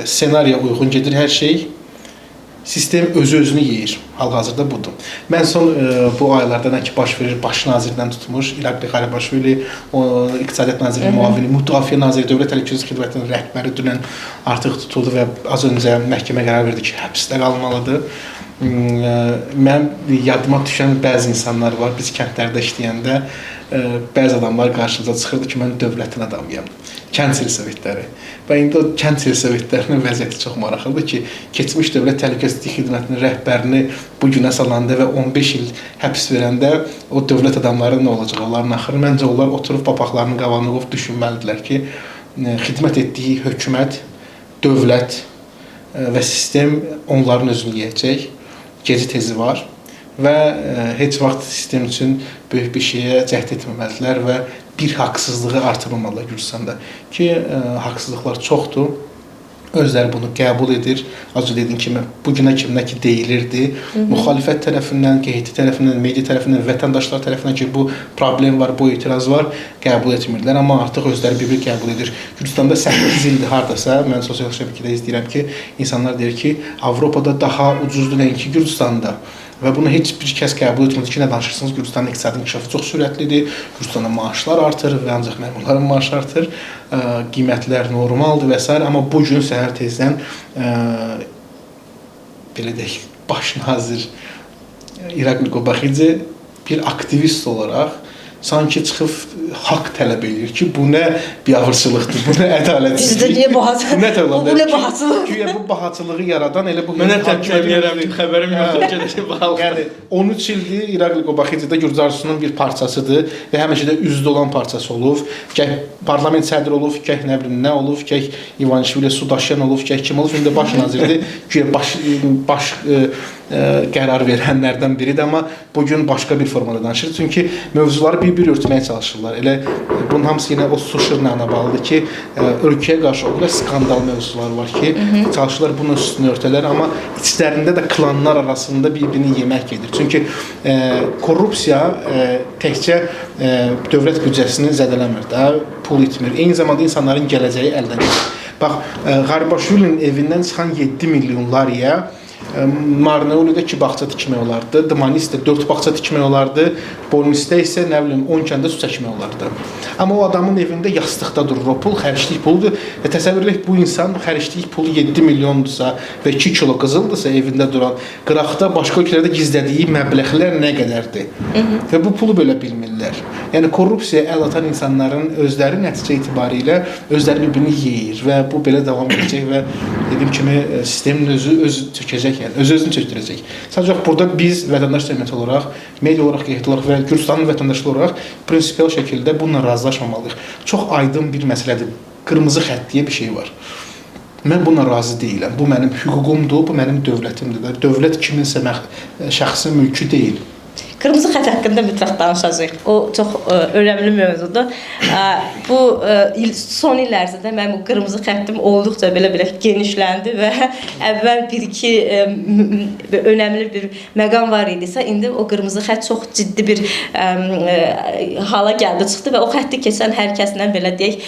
ssenariyə uyğun gedir hər şey. Sistem özü-özünü yeyir. Hal-hazırda budur. Mən son bu aylarda nə ki baş verir, baş nazirdən tutmuş, İrakli Qaribashvili, İqtisadiyyat Nazirinin müavini, Müdafiə Naziri, Dövlət Təhlükəsizlik Xidmətinin rəhbəri dünən artıq tutuldu və az öncə məhkəmə qərar verdi ki, həbsdə qalmalıdır. Mənim yadıma düşən bəzi insanlar var. Biz kəndlərdə işləyəndə bəzi adamlar qarşımıza çıxırdı ki, mən dövlətin adamıyam. Kənd selsovetləri. Və indi o kənd selsovetlərinin vəziyyəti çox maraqlıdır ki, keçmiş Dövlət Təhlükəsizlik Xidmətinin rəhbərini bu günə salanda və 15 il həbs verəndə o dövlət adamları nə olacaq onların axırı? Məncə onlar oturub papaqlarının qavanını qovub düşünməlidirlər ki, xidmət etdiyi hökumət, dövlət və sistem onların özünü yeyəcək. Geci tezi var və heç vaxt sistem üçün böyük bir şeyə cəhd etməməlidirlər və bir haqsızlığı artırmamalılar Gürcüstanda ki, haqsızlıqlar çoxdur. Özləri bunu qəbul edir. Az öncə dediyim kimi, bu günə kimi nə ki deyilirdi, müxalifət tərəfindən, QHT tərəfindən, media tərəfindən, vətəndaşlar tərəfindən ki, bu problem var, bu etiraz var, qəbul etmirdilər. Amma artıq özləri bir-bir qəbul edir. Gürcüstanda 8 ildir hardasa, mən sosial şəbəkədə izləyirəm ki, insanlar deyir ki, Avropada daha ucuzdur nəinki Gürcüstanda. Və bunu heç bir kəs qəbul etmir ki, nə danışırsınız, Gürcüstanın iqtisadi inkişafı çox sürətlidir, Gürcüstanda maaşlar artır və ancaq məmurların maaşı artır, qiymətlər normaldır və s. Amma bu gün səhər tezdən belə deyək, baş nazir İrakli Qobaxidze bir aktivist olaraq sanki çıxıb haqq tələb eləyir ki, bu nə biabırçılıqdır, bu nə ədalətsizlik. Bizdə niyə bahaçılıq? Bu nə bahaçılıq? Güya bu bahaçılığı yaradan elə bu Mənə təklif ki, xəbərim yoxdur ki, bahalıq. Yəni 13 ildir İrakli Qobaxidze də Gürcü arzusunun bir parçasıdır və həmişə də üzdə olan parçası olub. Gah parlament sədri olub, gah nə bilim nə olub, gah İvanişvili su daşıyan olub, gah kim olub, indi baş nazirdir. Güya baş qərar verənlərdən biridir, amma bu gün başqa bir formada danışır. Çünki mövzuları bir-bir örtməyə çalışırlar. Elə bunun hamısı yenə o su şırnağına bağlıdır ki, ölkəyə qarşı o qədər skandal mövzular var ki, çalışırlar bunun üstünü örtələr, amma içlərində də klanlar arasında bir-birini yemək gedir. Çünki korrupsiya təkcə dövlət büdcəsini zədələmir də, pul itmir. Eyni zamanda insanların gələcəyi əldən gedir. Bax, Qarbaşvilinin evindən çıxan 7 milyon lariyə Marneoli'də 2 bağça tikmək olardı, Dmanisdə 4 bağça tikmək olardı, Bolnisdə isə nə bilim 10 kəndə su çəkmək olardı. Amma o adamın evində yastıqda durur o pul, xərclik puludur. Və təsəvvür edək, bu insan xərclik pulu 7 milyondursa və 2 kilo qızıldırsa evində duran, qıraqda başqa ölkələrdə gizlədiyi məbləğlər nə qədərdir? Və bu pulu belə bilmirlər. Yəni korrupsiyaya əl atan insanların özləri nəticə itibarilə özləri bir-birini yeyir və bu belə davam edəcək və dediyim kimi sistemin özü çökəcək. Yəni öz-özünü çökdürəcək. Sadəcə burada biz vətəndaş cəmiyyəti olaraq, media olaraq, qeyri olaraq və Gürcüstanın vətəndaşları olaraq prinsipial şəkildə bununla razılaşmamalıyıq. Çox aydın bir məsələdir. Qırmızı xətt deyə bir şey var. Mən bununla razı deyiləm. Bu mənim hüququmdur, bu mənim dövlətimdir. Dövlət kiminsə şəxsi mülkü deyil. Qırmızı xətt haqqında mütləq danışacağıq. O çox önəmli mövzudur. Bu son il ərzində mənim bu qırmızı xəttim olduqca belə genişləndi və əvvəl bir-iki önəmli bir məqam var idisə, indi o qırmızı xətt çox ciddi bir hala gəldi, çıxdı və o xətti keçən hər kəslə belə deyək,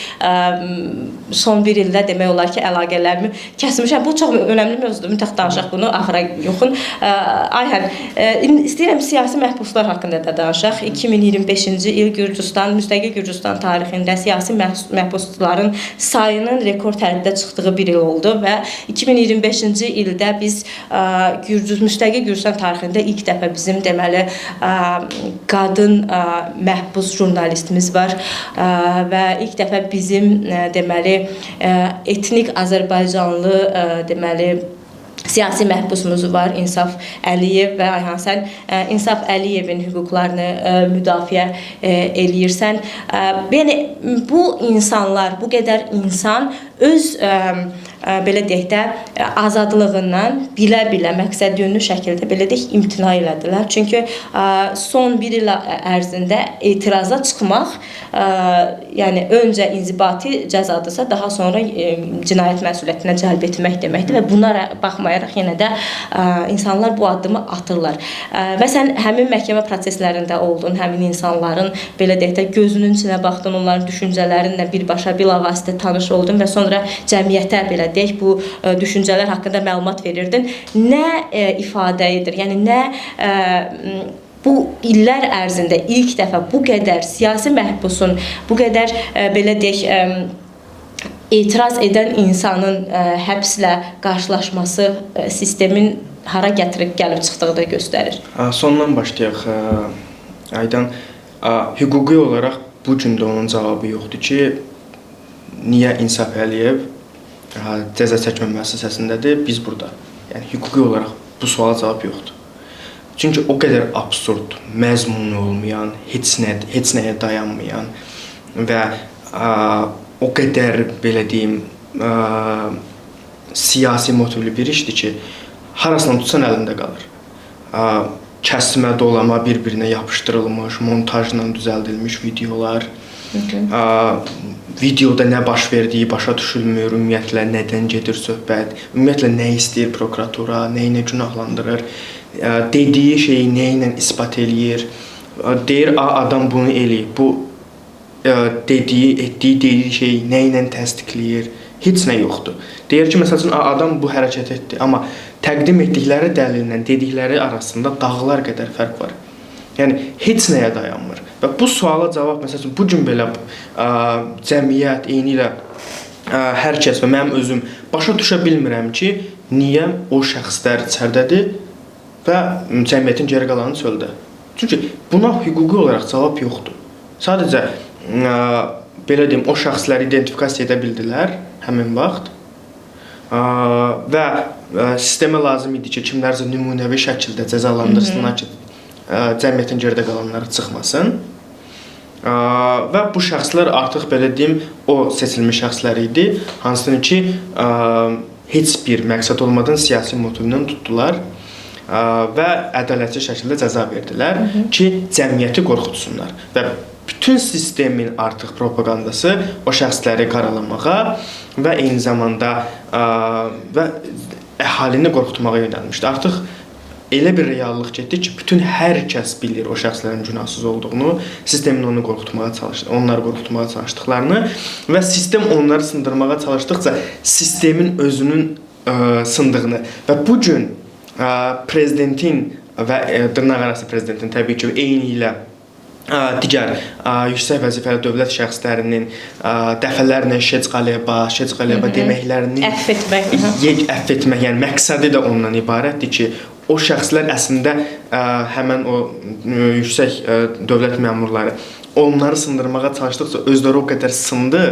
son bir ildə demək olar ki, əlaqələrimi kəsmişəm. Bu çox önəmli mövzudur. Mütləq danışaq bunu, axıra yoxun. Ayhan, istəyirəm siyasi məhbuslar haqqında da danışaq. 2025-ci il Gürcüstan, müstəqil Gürcüstan tarixində siyasi məhbusların sayının rekord həddə çıxdığı bir il oldu və 2025-ci ildə biz müstəqil Gürcüstan tarixində ilk dəfə bizim deməli qadın məhbus jurnalistimiz var və ilk dəfə bizim deməli etnik Azərbaycanlı deməli siyasi məhbusumuz var, İnsaf Əliyev və Ayhan, sən İnsaf Əliyevin hüquqlarını müdafiə eləyirsən. Yəni bu insanlar, bu qədər insan öz belə deyək də azadlığından bilə-bilə məqsədyönlü şəkildə belə deyək imtina elədilər. Çünki son bir il ərzində etiraza çıxmaq, yəni öncə inzibati cəzadırsa, daha sonra cinayət məsuliyyətinə cəlb etmək deməkdir və buna baxmayaraq yenə də insanlar bu addımı atırlar. Və sən həmin məhkəmə proseslərində oldun, həmin insanların belə deyək də gözünün içinə baxdın, onların düşüncələrinlə birbaşa, bilavasitə tanış oldun və sonra cəmiyyətə belə deyək bu düşüncələr haqqında məlumat verirdin. Nə ifadə edir? Yəni nə bu illər ərzində ilk dəfə bu qədər siyasi məhbusun, bu qədər belə deyək etiraz edən insanın həbslə qarşılaşması sistemin hara gətirib gəlib çıxdığını göstərir. Sondan başlayaq. Aydan, hüquqi olaraq bu gün də onun cavabı yoxdur ki, niyə İnsaf Əliyev cəza çəkmə müəssisəsindədir, biz burada. Yəni hüquqi olaraq bu suala cavab yoxdur. Çünki o qədər absurd, məzmunu olmayan, heç nəyə dayanmayan və o qədər belə deyim, siyasi motivli bir işdir ki, harasından tutsan əlində qalır. Kəsmə, dolama bir-birinə yapışdırılmış, montajla düzəldilmiş videolar, videoda nə baş verdiyi başa düşülmür, ümumiyyətlə nədən gedir söhbət, ümumiyyətlə nə istəyir prokuratura, nə ilə günahlandırır, dediyi şeyi nə ilə isbat eləyir, deyir, adam bunu eləyib, bu dediyi, etdiyi, dediyi şeyi nə ilə təsdiqləyir, heç nə yoxdur. Deyir ki, məsəl üçün, adam bu hərəkət etdi, amma təqdim etdikləri dəlillə dedikləri arasında dağlar qədər fərq var. Yəni, heç nəyə dayanmır. Və bu suala cavab, məsəl üçün, bu gün belə cəmiyyət, eynilə hər kəs və mənim özüm başa düşə bilmirəm ki, niyə o şəxslər içəridədir, və cəmiyyətin geri qalanı çöldə. Çünki buna hüquqi olaraq cavab yoxdur. Sadəcə belə deyim, o şəxsləri identifikasiya edə bildilər həmin vaxt. Və sistemə lazım idi ki, kimlərsə nümunəvi şəkildə cəzalandırsınlar ki, cəmiyyətin geridə qalanları çıxmasın. Və bu şəxslər artıq belə deyim, o seçilmiş şəxslər idi, hansını ki, heç bir məqsəd olmadan siyasi motivlə tutdular və ədalətsiz şəkildə cəza verdilər ki, cəmiyyəti qorxutsunlar. Və bütün sistemin artıq propagandası o şəxsləri qaralamağa və eyni zamanda və əhalini qorxutmağa yönəlmişdi. Artıq elə bir reallıq getdi ki, bütün hər kəs bilir o şəxslərin günahsız olduğunu, sistemin onu qorxutmağa çalışdı, onları qorxutmağa çalışdıqlarını və sistem onları sındırmağa çalışdıqca sistemin özünün sındığını və bu gün prezidentin və dırnaqarası prezidentin təbii ki, eyni ilə digər yüksək vəzifəli dövlət şəxslərinin dəfələrlə Şecqaleba, Şecqaleba deməklərinin əfv etmək, əfv etmək, yəni məqsədi də ondan ibarətdir ki, o şəxslər əslində həmən o yüksək dövlət məmurları onları sındırmağa çalışdıqca özləri o qədər sındı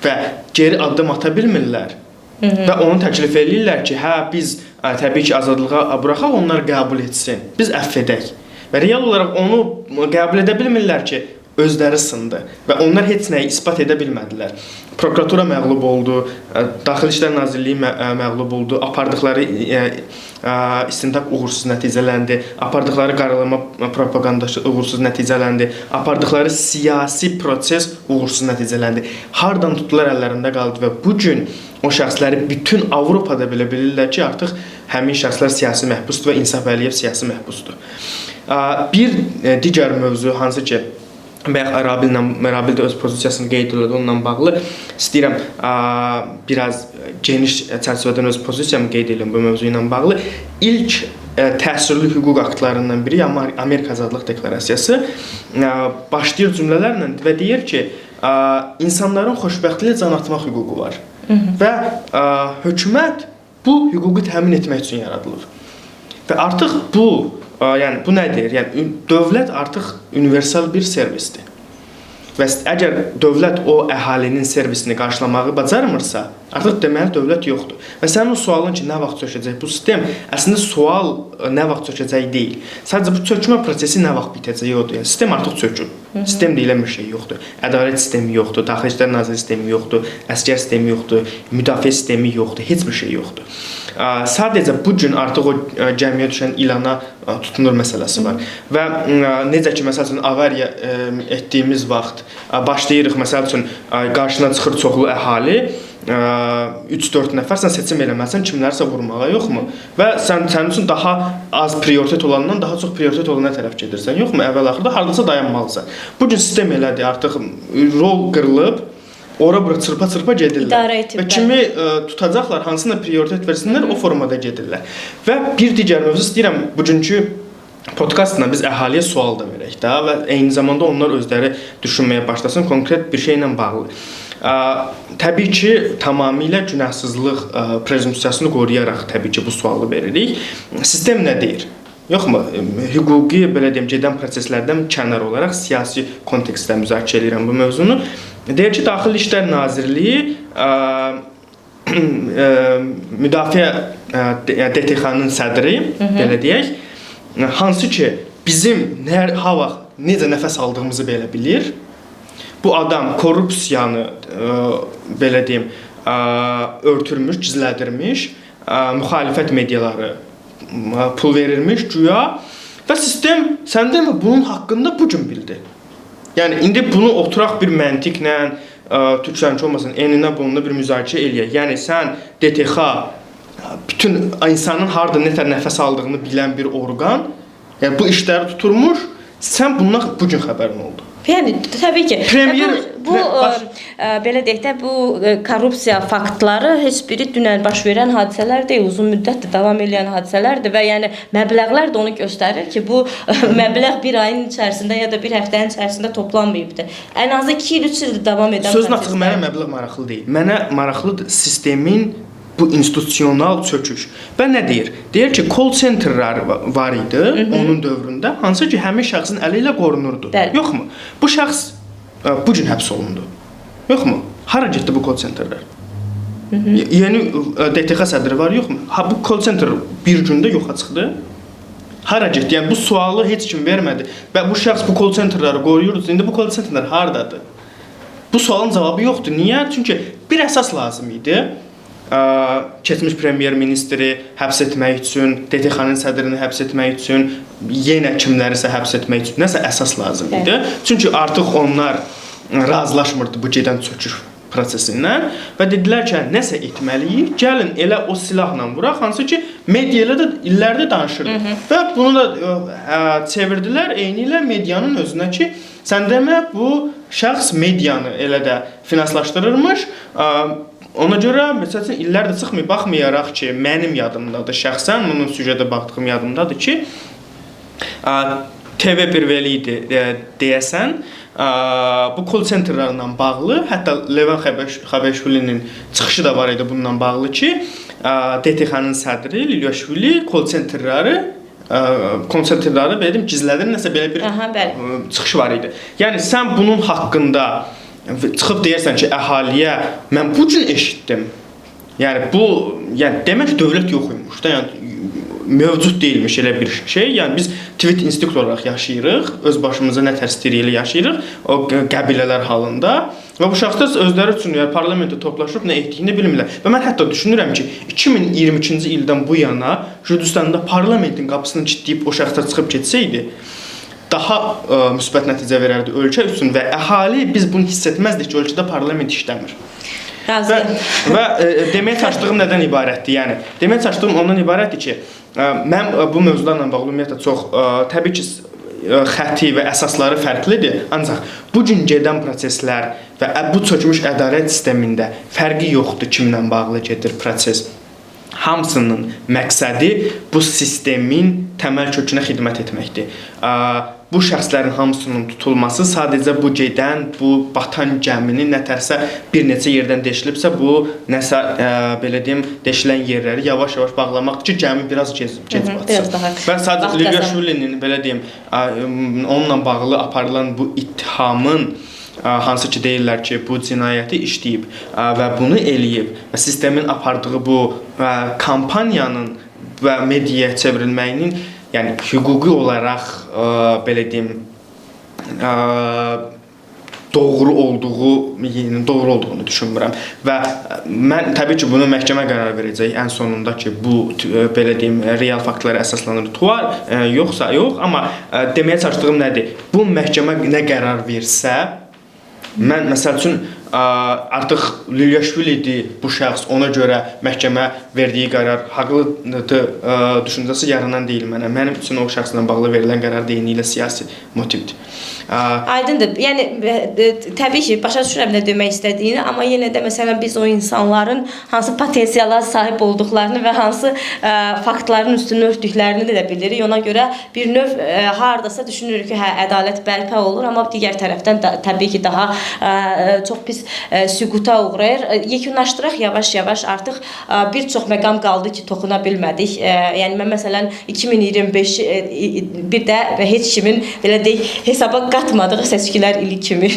və geri addım ata bilmirlər. Və onu təklif eləyirlər ki, hə biz təbii ki azadlığa buraxaq, onlar qəbul etsin. Biz əfv edək. Və real olaraq onu qəbul edə bilmirlər ki, özləri sındı və onlar heç nəyi isbat edə bilmədilər. Prokuratura məğlub oldu, Daxili İşlər Nazirliyi məğlub oldu, apardıqları istintaq uğursuz nəticələndi, apardıqları qaralama propagandası uğursuz nəticələndi, apardıqları siyasi proses uğursuz nəticələndi. Hardan tutdular əllərində qaldı və bu gün o şəxsləri bütün Avropada belə bilirlər ki, artıq həmin şəxslər siyasi məhbusdur və İnsaf Əliyev siyasi məhbusdur. Bir digər mövzu hansı ki, bayaq Rabil də öz pozisiyasını qeyd elədi onunla bağlı. İstəyirəm biraz geniş çərçivədən öz pozisiyamı qeyd edirəm bu mövzu ilə bağlı. İlk təsirli hüquq aktlarından biri Amerika Azadlıq Deklarasiyası başlayır cümlələrlə və deyir ki, insanların xoşbəxtliyə can atmaq hüququ var. Və hökumət bu hüququ təmin etmək üçün yaradılır. Və artıq bu, yəni bu nədir? Yəni dövlət artıq universal bir servisdir. Və əgər dövlət o əhalinin servisini qarşılamağı bacarmırsa, artıq deməli dövlət yoxdur. Və sənin o sualın ki, nə vaxt çökəcək bu sistem, əslində sual nə vaxt çökəcək deyil. Sadəcə bu çökmə prosesi nə vaxt bitəcək odur. Yəni sistem artıq çöküb. Sistem deyilən bir şey yoxdur. Ədalət sistemi yoxdur, Daxili İşlər Nazirliyi sistemi yoxdur, əsgər sistemi yoxdur, müdafiə sistemi yoxdur, heç bir şey yoxdur. Sadəcə bu gün artıq o gəmiyə düşən ilana tutunur məsələsi var. Və necə ki, məsəl üçün avariya etdiyimiz vaxt başlayırıq, məsəl üçün qarşına çıxır çoxlu əhali, 3-4 nəfər, sən seçim eləməlisən kimlərsə vurmağa, yoxmu? Və sən sənin üçün daha az prioritet olandan daha çox prioritet olana tərəf gedirsən, yoxmu? Əvvəl-axırda hardasa dayanmalısan. Bu gün sistem elədir, artıq rol qırılıb, ora-bura çırpa-çırpa gedirlər. Və kimi tutacaqlar, hansına prioritet versinlər, o formada gedirlər. Və bir digər mövzu istəyirəm, bugünkü podkastla biz əhaliyə sual da verək də və eyni zamanda onlar özləri düşünməyə başlasın konkret bir şeylə bağlı. Təbii ki, tamamilə günahsızlıq prezumpsiyasını qoruyaraq təbii ki, bu sualı veririk. Sistem nə deyir? Yoxmu? Hüquqi, belə deyim, gedən proseslərdən kənar olaraq siyasi kontekstdə müzakirə edirəm bu mövzunu. Deyir ki, Daxili İşlər Nazirliyi müdafiə DTX-nın sədri, belə deyək, hansı ki, bizim hər ha vaxt necə nəfəs aldığımızı belə bilir. Bu adam korrupsiyanı belə deyim, örtürmüş, gizlədirmiş, müxalifət mediaları pul verilmiş güya və sistem sən demə bunun haqqında bu gün bildi. Yəni indi bunu oturaq bir məntiqlə, türkçənin olmasın, eninə bununla bir müzakirə eləyək. Yəni sən DTX bütün insanın harda nə tər nəfəs aldığını bilən bir orqan, yəni bu işləri tuturmuş, sən bundan bu gün xəbərin oldu. Yəni təbii ki, Premyer bu belə deyək də, bu korrupsiya faktları heç biri dünən baş verən hadisələr deyil, uzun müddətdir davam edən hadisələrdir və yəni məbləğlər də onu göstərir ki, bu məbləğ bir ayın içərisində ya da bir həftənin içərisində toplanmayıbdır. Ən azı 2 il, 3 ildir davam edən Sözün açığı mənə məbləğ maraqlı deyil. Mənə maraqlıdır sistemin Bu institusional çöküş. Və nə deyir? Deyir ki, call centerlər var idi onun dövründə, hansı ki, həmin şəxsin əli ilə qorunurdu. Bəli. Yoxmu? Bu şəxs bu gün həbs olundu. Yoxmu? Hara getdi bu call centerlər? Yeni DTX sədri var, yoxmu? Ha, bu call center bir gündə yoxa çıxdı. Hara getdi? Yəni bu sualı heç kim vermədi. Və bu şəxs bu call centerləri qoruyurdu. İndi bu call centerlər hardadır? Bu sualın cavabı yoxdur. Niyə? Çünki bir əsas lazım idi. Keçmiş premyer ministri həbs etmək üçün, DTX-nın sədrini həbs etmək üçün, yenə kimlərisə həbs etmək üçün nəsə əsas lazım idi. Çünki artıq onlar razılaşmırdı bu gedən çöküş prosesindən və dedilər ki, nəsə etməliyik, gəlin elə o silahla vuraq, hansı ki media ilə də illərdir danışırdı. Və bunu da çevirdilər eynilə medianın özünə ki, sən demə bu şəxs medianı elə də finanslaşdırırmış. Ona görə məsəl üçün illərdir çıxmır, baxmayaraq ki, mənim yadımdadır şəxsən, bunun süjetə baxdığım yadımdadır ki, TV1 idi deyəsən, bu call centerlərlə bağlı, hətta Levan Xabeşvilinin çıxışı da var idi bununla bağlı ki, DTX-nın sədri Lilyaşvili call centerləri belə deyim, gizlədir, nəsə belə bir çıxışı var idi. Yəni sən bunun haqqında çıxıb deyirsən ki, əhaliyə mən bu gün eşitdim. Yəni bu, yəni demək dövlət yox imiş da, yəni mövcud deyilmiş elə bir şey. Yəni biz tweet instinkt olaraq yaşayırıq, öz başımıza nə tərs istəyirik elə yaşayırıq o qəbilələr halında və bu şəxslər özləri üçün yəni parlamentdə toplaşıb nə etdiyini bilmirlər. Və mən hətta düşünürəm ki, 2022-ci ildən bu yana Gürcüstanda parlamentin qapısını kilitləyib o şəxslər çıxıb getsəydi, daha müsbət nəticə verərdi ölkə üçün və əhali biz bunu hiss etməzdik ki, ölkədə parlament işləmir. Razıyam. Və deməyə çalışdığım nədən ibarətdir? Yəni deməyə çalışdığım ondan ibarətdir ki, mən bu mövzularla bağlı ümumiyyətlə çox təbii ki xətti və əsasları fərqlidir. Ancaq bu gün gedən proseslər və bu çökmüş ədalət sistemində fərqi yoxdur kimlə bağlı gedir proses. Hamısının məqsədi bu sistemin təməl kökünə xidmət etməkdir. Bu şəxslərin hamısının tutulması sadəcə bu gedən, bu batan gəminin nətərsə bir neçə yerdən deşilibsə, bu nəsə belə deyim, deşilən yerləri yavaş-yavaş bağlamaqdır ki, gəmi biraz gec batsın. Və sadəcə Lilyaşvilinin belə deyim, onunla bağlı aparılan bu ittihamın, hansı ki deyirlər ki, bu cinayəti işləyib və bunu eləyib və sistemin apardığı bu kampaniyanın və mediaya çevrilməyinin, yəni hüquqi olaraq belə deyim, doğru olduğunu düşünmürəm və mən təbii ki, bunu məhkəmə qərar verəcək ən sonunda ki, bu belə deyim, real faktlara əsaslanır, tuar, yoxsa yox, amma deməyə çalışdığım nədir? Bu məhkəmə nə qərar versə, mən məsəl üçün artıq Lilyaşvilidir bu şəxs, ona görə məhkəmə verdiyi qərar haqlıdır düşüncəsi yaranan deyil mənə. Mənim üçün o şəxslə bağlı verilən qərar eynilə siyasi motivdir. Aydındır. Yəni təbii ki, başa düşürəm nə demək istədiyini, amma yenə də məsələn biz o insanların hansı potensiala sahib olduqlarını və hansı faktların üstünü örtdüklərini də bilirik. Ona görə bir növ hardasa düşünürük ki, hə, ədalət bərpa olur, amma digər tərəfdən də, təbii ki, daha çox pis süquta uğrayır. Yekunlaşdıraq yavaş-yavaş artıq bir çox məqam qaldı ki, toxuna bilmədik. Yəni mən məsələn 2025 bir də heç kimin belə deyək hesaba qatmadığı seçkilər ili kimi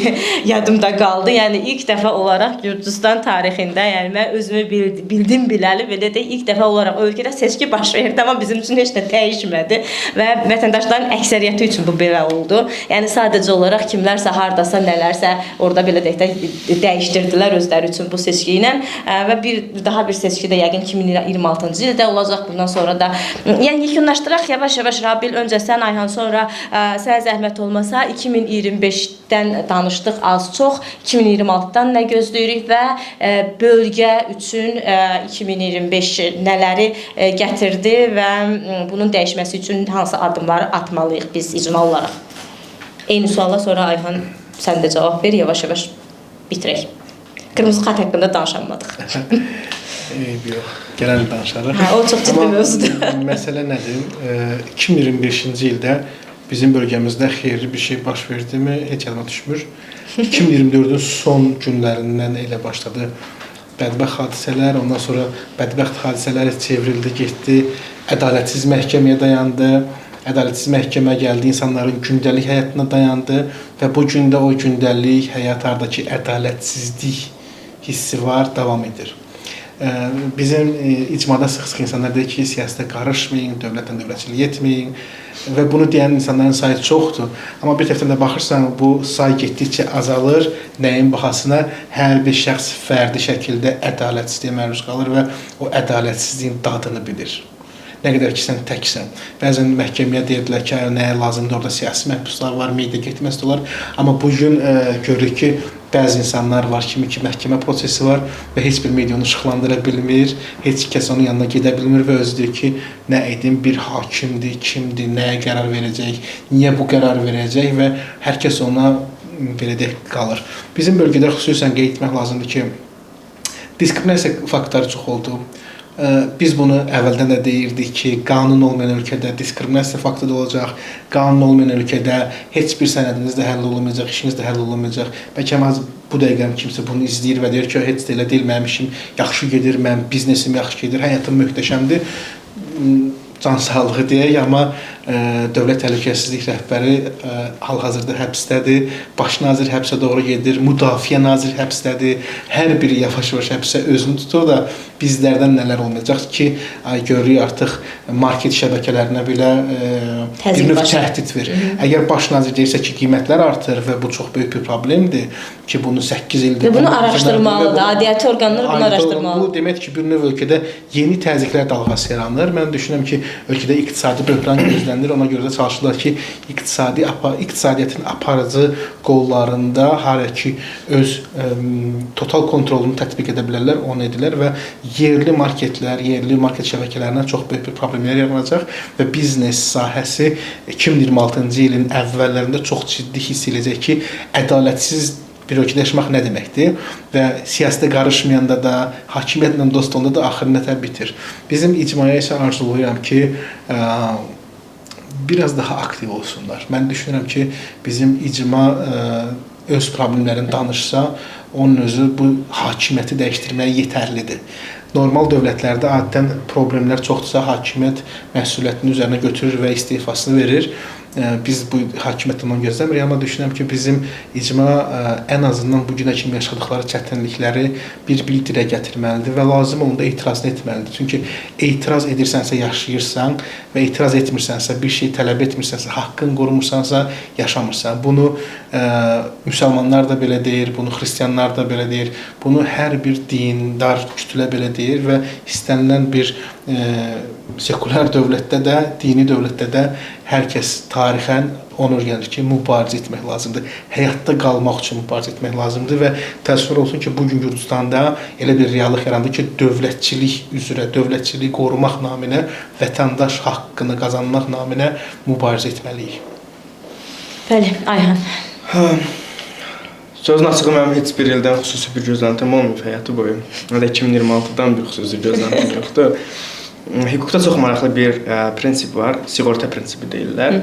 yadımda qaldı. Yəni ilk dəfə olaraq Gürcüstan tarixində, yəni mən özümü bildim biləli, belə deyək, ilk dəfə olaraq ölkədə seçki baş verdi, amma bizim üçün heç nə dəyişmədi və vətəndaşların əksəriyyəti üçün bu belə oldu. Yəni sadəcə olaraq kimlərsə hardasa nələrsə orada belə deyək də dəyişdirdilər özləri üçün bu seçki ilə və bir daha bir seçki də yəqin 2026-cı ildə olacaq. Bundan sonra da yəni yekunlaşdıraq yavaş-yavaş. Rabil, öncə sən, Ayhan, sonra sənə zəhmət olmasa 2025-dən danışdıq az-çox, 2026-dan nə gözləyirik və bölgə üçün 2025 nələri gətirdi və bunun dəyişməsi üçün hansı addımları atmalıyıq biz icma olaraq? Eyni suala sonra Ayhan sən də cavab ver, yavaş-yavaş bitirək. Qırmızı xətt haqqında danışamadıq. Eyb yox, gələn il danışarıq. Hə, o çox ciddi mövzudur. Məsələ nədir? 2025-ci ildə bizim bölgəmizdə xeyirli bir şey baş verdimi, heç yadıma düşmür. 2024-ün son günlərindən elə başladı Bədbəxt hadisələr, ondan sonra bədbəxt hadisələr çevrildi, getdi, ədalətsiz məhkəməyə dayandı. Ədalətsiz məhkəmə gəldi, insanların gündəlik həyatına dayandı və bu gün də o gündəlik həyat hardakı ədalətsizlik hissi var, davam edir. Bizim icmada sıx-sıx insanlar deyir ki, siyasətə qarışmayın, dövlətlə dövlətçilik etməyin və bunu deyən insanların sayı çoxdur. Amma bir tərəfdən də baxırsan, bu say getdikcə azalır. Nəyin bahasına? Hər bir şəxs fərdi şəkildə ədalətsizliyə məruz qalır və o ədalətsizliyin dadını bilir. Nə qədər ki, sən təksən. Bəzən məhkəməyə deyirdilər ki, nəyə lazımdır, orada siyasi məhbuslar var, media getməz də olar. Amma bu gün görürük ki, bəzi insanlar var kimi ki, məhkəmə prosesi var və heç bir media onu işıqlandıra bilmir, heç kəs onun yanına gedə bilmir və özü deyir ki, nə edim, bir hakimdir, kimdir, nəyə qərar verəcək, niyə bu qərar verəcək və hər kəs ona belə deyək qalır. Bizim bölgədə xüsusən qeyd etmək lazımdır ki, diskriminasiya faktları çox oldu. Biz bunu əvvəldən də deyirdik ki, qanun olmayan ölkədə diskriminasiya faktı da olacaq, qanun olmayan ölkədə heç bir sənədiniz də həll olunmayacaq, işiniz də həll olunmayacaq. Bəlkə az bu dəqiqə kimsə bunu izləyir və deyir ki, heç də elə deyil, mənim işim yaxşı gedir, mənim biznesim yaxşı gedir, həyatım möhtəşəmdir. Can sağlığı deyək, amma Dövlət Təhlükəsizlik rəhbəri hal-hazırda həbsdədir, baş nazir həbsə doğru gedir, müdafiə naziri həbsdədir, hər biri yavaş-yavaş həbsə özünü tutur da bizlərdən nələr olmayacaq ki, görürük artıq market şəbəkələrinə belə bir növ təhdid verir. Əgər baş nazir deyirsə ki, qiymətlər artır və bu çox böyük bir problemdir ki, bunu 8 ildir. Və bunu araşdırmalıdır, aidiyyəti orqanlar bunu araşdırmalıdır. Bu demək ki, bir növ ölkədə yeni təzyiqlər dalğası yaranır. Mən düşünürəm ki, ölkədə iqtisadi böhran gözlənilir. Ona görə də çalışırlar ki, iqtisadiyyatın aparıcı qollarında hara ki öz total kontrolunu tətbiq edə bilərlər, onu edirlər və yerli marketlər, yerli market şəbəkələrinə çox böyük bir problemlər yaranacaq və biznes sahəsi 2026-cı ilin əvvəllərində çox ciddi hiss edəcək ki, ədalətsiz bir ölkədə yaşamaq nə deməkdir və siyasətə qarışmayanda da, hakimiyyətlə dost olanda da axırı nətər bitir. Bizim icmaya isə arzulayıram ki, biraz daha aktiv olsunlar. Mən düşünürəm ki, bizim icma öz problemlərini danışsa, onun özü bu hakimiyyəti dəyişdirməyə yetərlidir. Normal dövlətlərdə adətən problemlər çoxdursa, hakimiyyət məsuliyyətini üzərinə götürür və istifasını verir. Biz bu hakimiyyətdən onu gözləmirik, amma düşünürəm ki, bizim icma ən azından bu günə kimi yaşadıkları çətinlikləri bir-bir dilə gətirməlidir və lazım olanda etirazını etməlidir. Çünki etiraz edirsənsə yaşayırsan və etiraz etmirsənsə, bir şey tələb etmirsənsə, haqqın qorumursansa yaşamırsan. Bunu müsəlmanlar da belə deyir, bunu xristianlar da belə deyir, bunu hər bir dindar kütlə belə deyir və istənilən bir sekulyar dövlətdə də, dini dövlətdə də hər kəs tarixən onu öyrənir ki, mübarizə etmək lazımdır. Həyatda qalmaq üçün mübarizə etmək lazımdır və təəssüf olsun ki, bugün Gürcüstanda elə bir reallıq yarandı ki, dövlətçilik üzrə, dövlətçiliyi qorumaq naminə, vətəndaş haqqını qazanmaq naminə mübarizə etməliyik. Bəli, Ayhan. Sözün açığı, mənim heç bir ildən xüsusi bir gözləntim olmayıb həyatı boyu. Hələ 2026-dan bir xüsusi gözləntim yoxdur. Hüquqda çox maraqlı bir prinsip var, sığorta prinsipi deyirlər.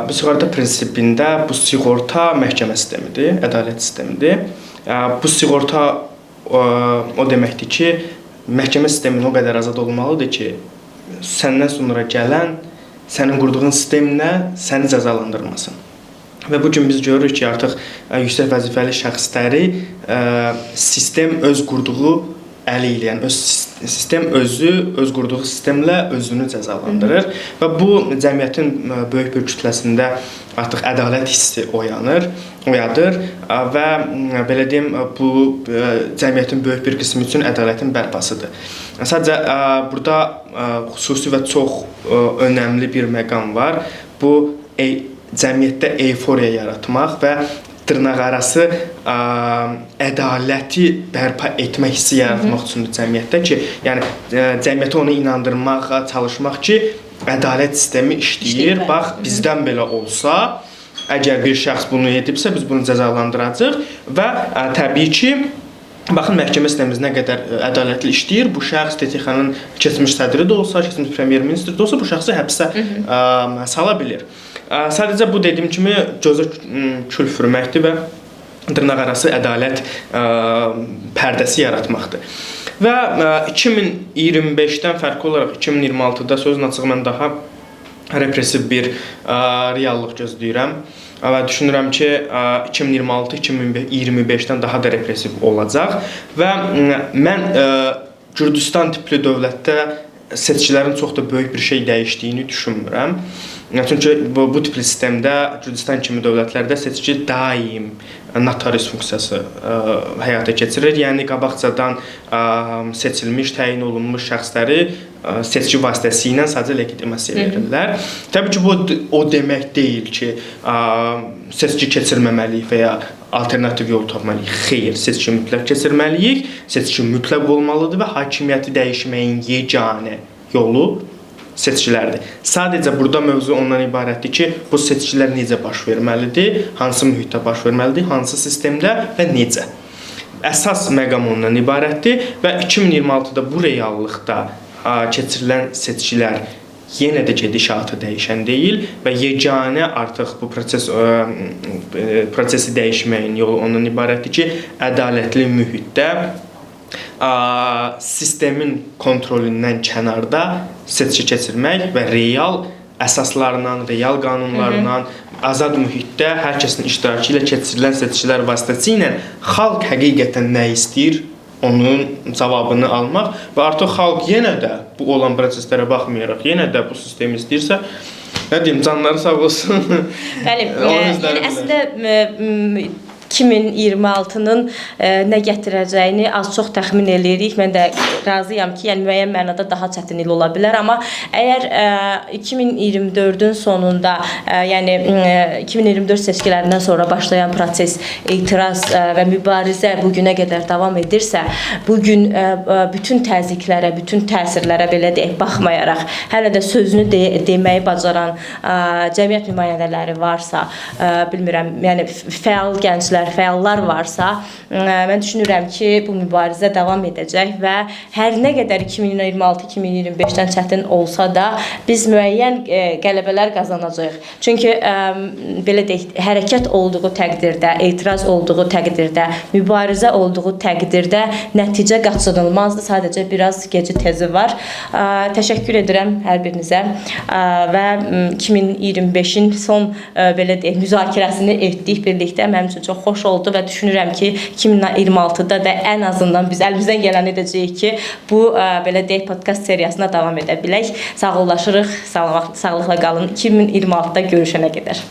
Bu sığorta prinsipində bu sığorta məhkəmə sistemidir, ədalət sistemidir. Bu sığorta o deməkdir ki, məhkəmə sistemin o qədər azad olmalıdır ki, səndən sonra gələn, sənin qurduğun sistemlə səni cəzalandırmasın. Və bu gün biz görürük ki, artıq yüksək vəzifəli şəxsləri sistem öz qurduğu əli ilə, yəni sistem özü, öz qurduğu sistemlə özünü cəzalandırır və bu cəmiyyətin böyük bir kütləsində artıq ədalət hissi oyadır və belə deyim, bu cəmiyyətin böyük bir qismi üçün ədalətin bərpasıdır. Sadəcə burada xüsusi və çox önəmli bir məqam var. Bu cəmiyyətdə eyforiya yaratmaq və dırnaqarası ədaləti bərpa etmək hissi yaratmaq üçündür cəmiyyətdə ki, yəni cəmiyyətə onu inandırmağa çalışmaq ki, ədalət sistemi işləyir. Bax, bizdən belə olsa, əgər bir şəxs bunu edibsə, biz bunu cəzalandıracağıq və təbii ki, baxın, məhkəmə sistemimiz nə qədər ədalətli işləyir. Bu şəxs TTX-nın keçmiş sədri də olsa, keçmiş premyer-ministri də olsa, bu şəxsi həbsə sala bilir. Sadəcə bu dediyim kimi gözə kül sürməkdir və dırnaqarası ədalət pərdəsi yaratmaqdır. Və 2025-dən fərqli olaraq 2026-da sözün açığı mən daha repressiv bir reallıq gözləyirəm və düşünürəm ki, 2026 2025-dən daha da repressiv olacaq və mən Gürcüstan tipli dövlətdə seçkilərin çox da böyük bir şey dəyişdiyini düşünmürəm. Çünki bu tipli sistemdə Gürcüstan kimi dövlətlərdə seçki daim notarius funksiyası həyata keçirir. Yəni qabaqcadan seçilmiş, təyin olunmuş şəxsləri seçki vasitəsilə sadəcə legitimasiya verirlər. Təbii ki, bu o demək deyil ki, seçki keçirməməliyik və ya alternativ yol tapmalıyıq. Xeyr, seçki mütləq keçirməliyik. Seçki mütləq olmalıdır və hakimiyyəti dəyişməyin yeganə yolu seçkilərdir. Sadəcə burada mövzu ondan ibarətdir ki, bu seçkilər necə baş verməlidir, hansı mühitdə baş verməlidir, hansı sistemdə və necə. Əsas məqam ondan ibarətdir və 2026-da bu reallıqda keçirilən seçkilər yenə də gedişatı dəyişən deyil və yeganə artıq bu prosesi dəyişməyin yolu ondan ibarətdir ki, ədalətli mühitdə sistemin kontrolündən kənarda seçki keçirmək və real əsaslarla, real qanunlarla, azad mühitdə hər kəsin iştirakı ilə keçirilən seçkilər vasitəsilə xalq həqiqətən nə istəyir, onun cavabını almaq və artıq xalq yenə də bu olan proseslərə baxmayaraq yenə də bu sistemi istəyirsə, nə deyim, canları sağ olsun. Bəli, yəni əslində 2026-nın nə gətirəcəyini az-çox təxmin eləyirik. Mən də razıyam ki, yəni müəyyən mənada daha çətin il ola bilər, amma əgər 2024-ün sonunda, yəni 2024 seçkilərindən sonra başlayan proses, etiraz və mübarizə bu günə qədər davam edirsə, bu gün bütün təzyiqlərə, bütün təsirlərə belə deyək, baxmayaraq, hələ də sözünü deməyi bacaran cəmiyyət nümayəndələri varsa, bilmirəm, yəni fəal gənclər, fəallar varsa, mən düşünürəm ki, bu mübarizə davam edəcək və hər nə qədər 2026-2025-dən çətin olsa da biz müəyyən qələbələr qazanacağıq. Çünki belə deyək, hərəkət olduğu təqdirdə, etiraz olduğu təqdirdə, mübarizə olduğu təqdirdə nəticə qaçınılmazdır. Sadəcə biraz geci tezi var. Təşəkkür edirəm hər birinizə və 2025-in son belə deyək, müzakirəsini etdik birlikdə. Mənim üçün çox xoş oldu və düşünürəm ki, 2026-da da ən azından biz əlimizdən gələni edəcəyik ki, bu belə deyək, podkast seriyasına davam edə bilək. Sağollaşırıq, sağlıqla qalın. 2026-da görüşənə qədər.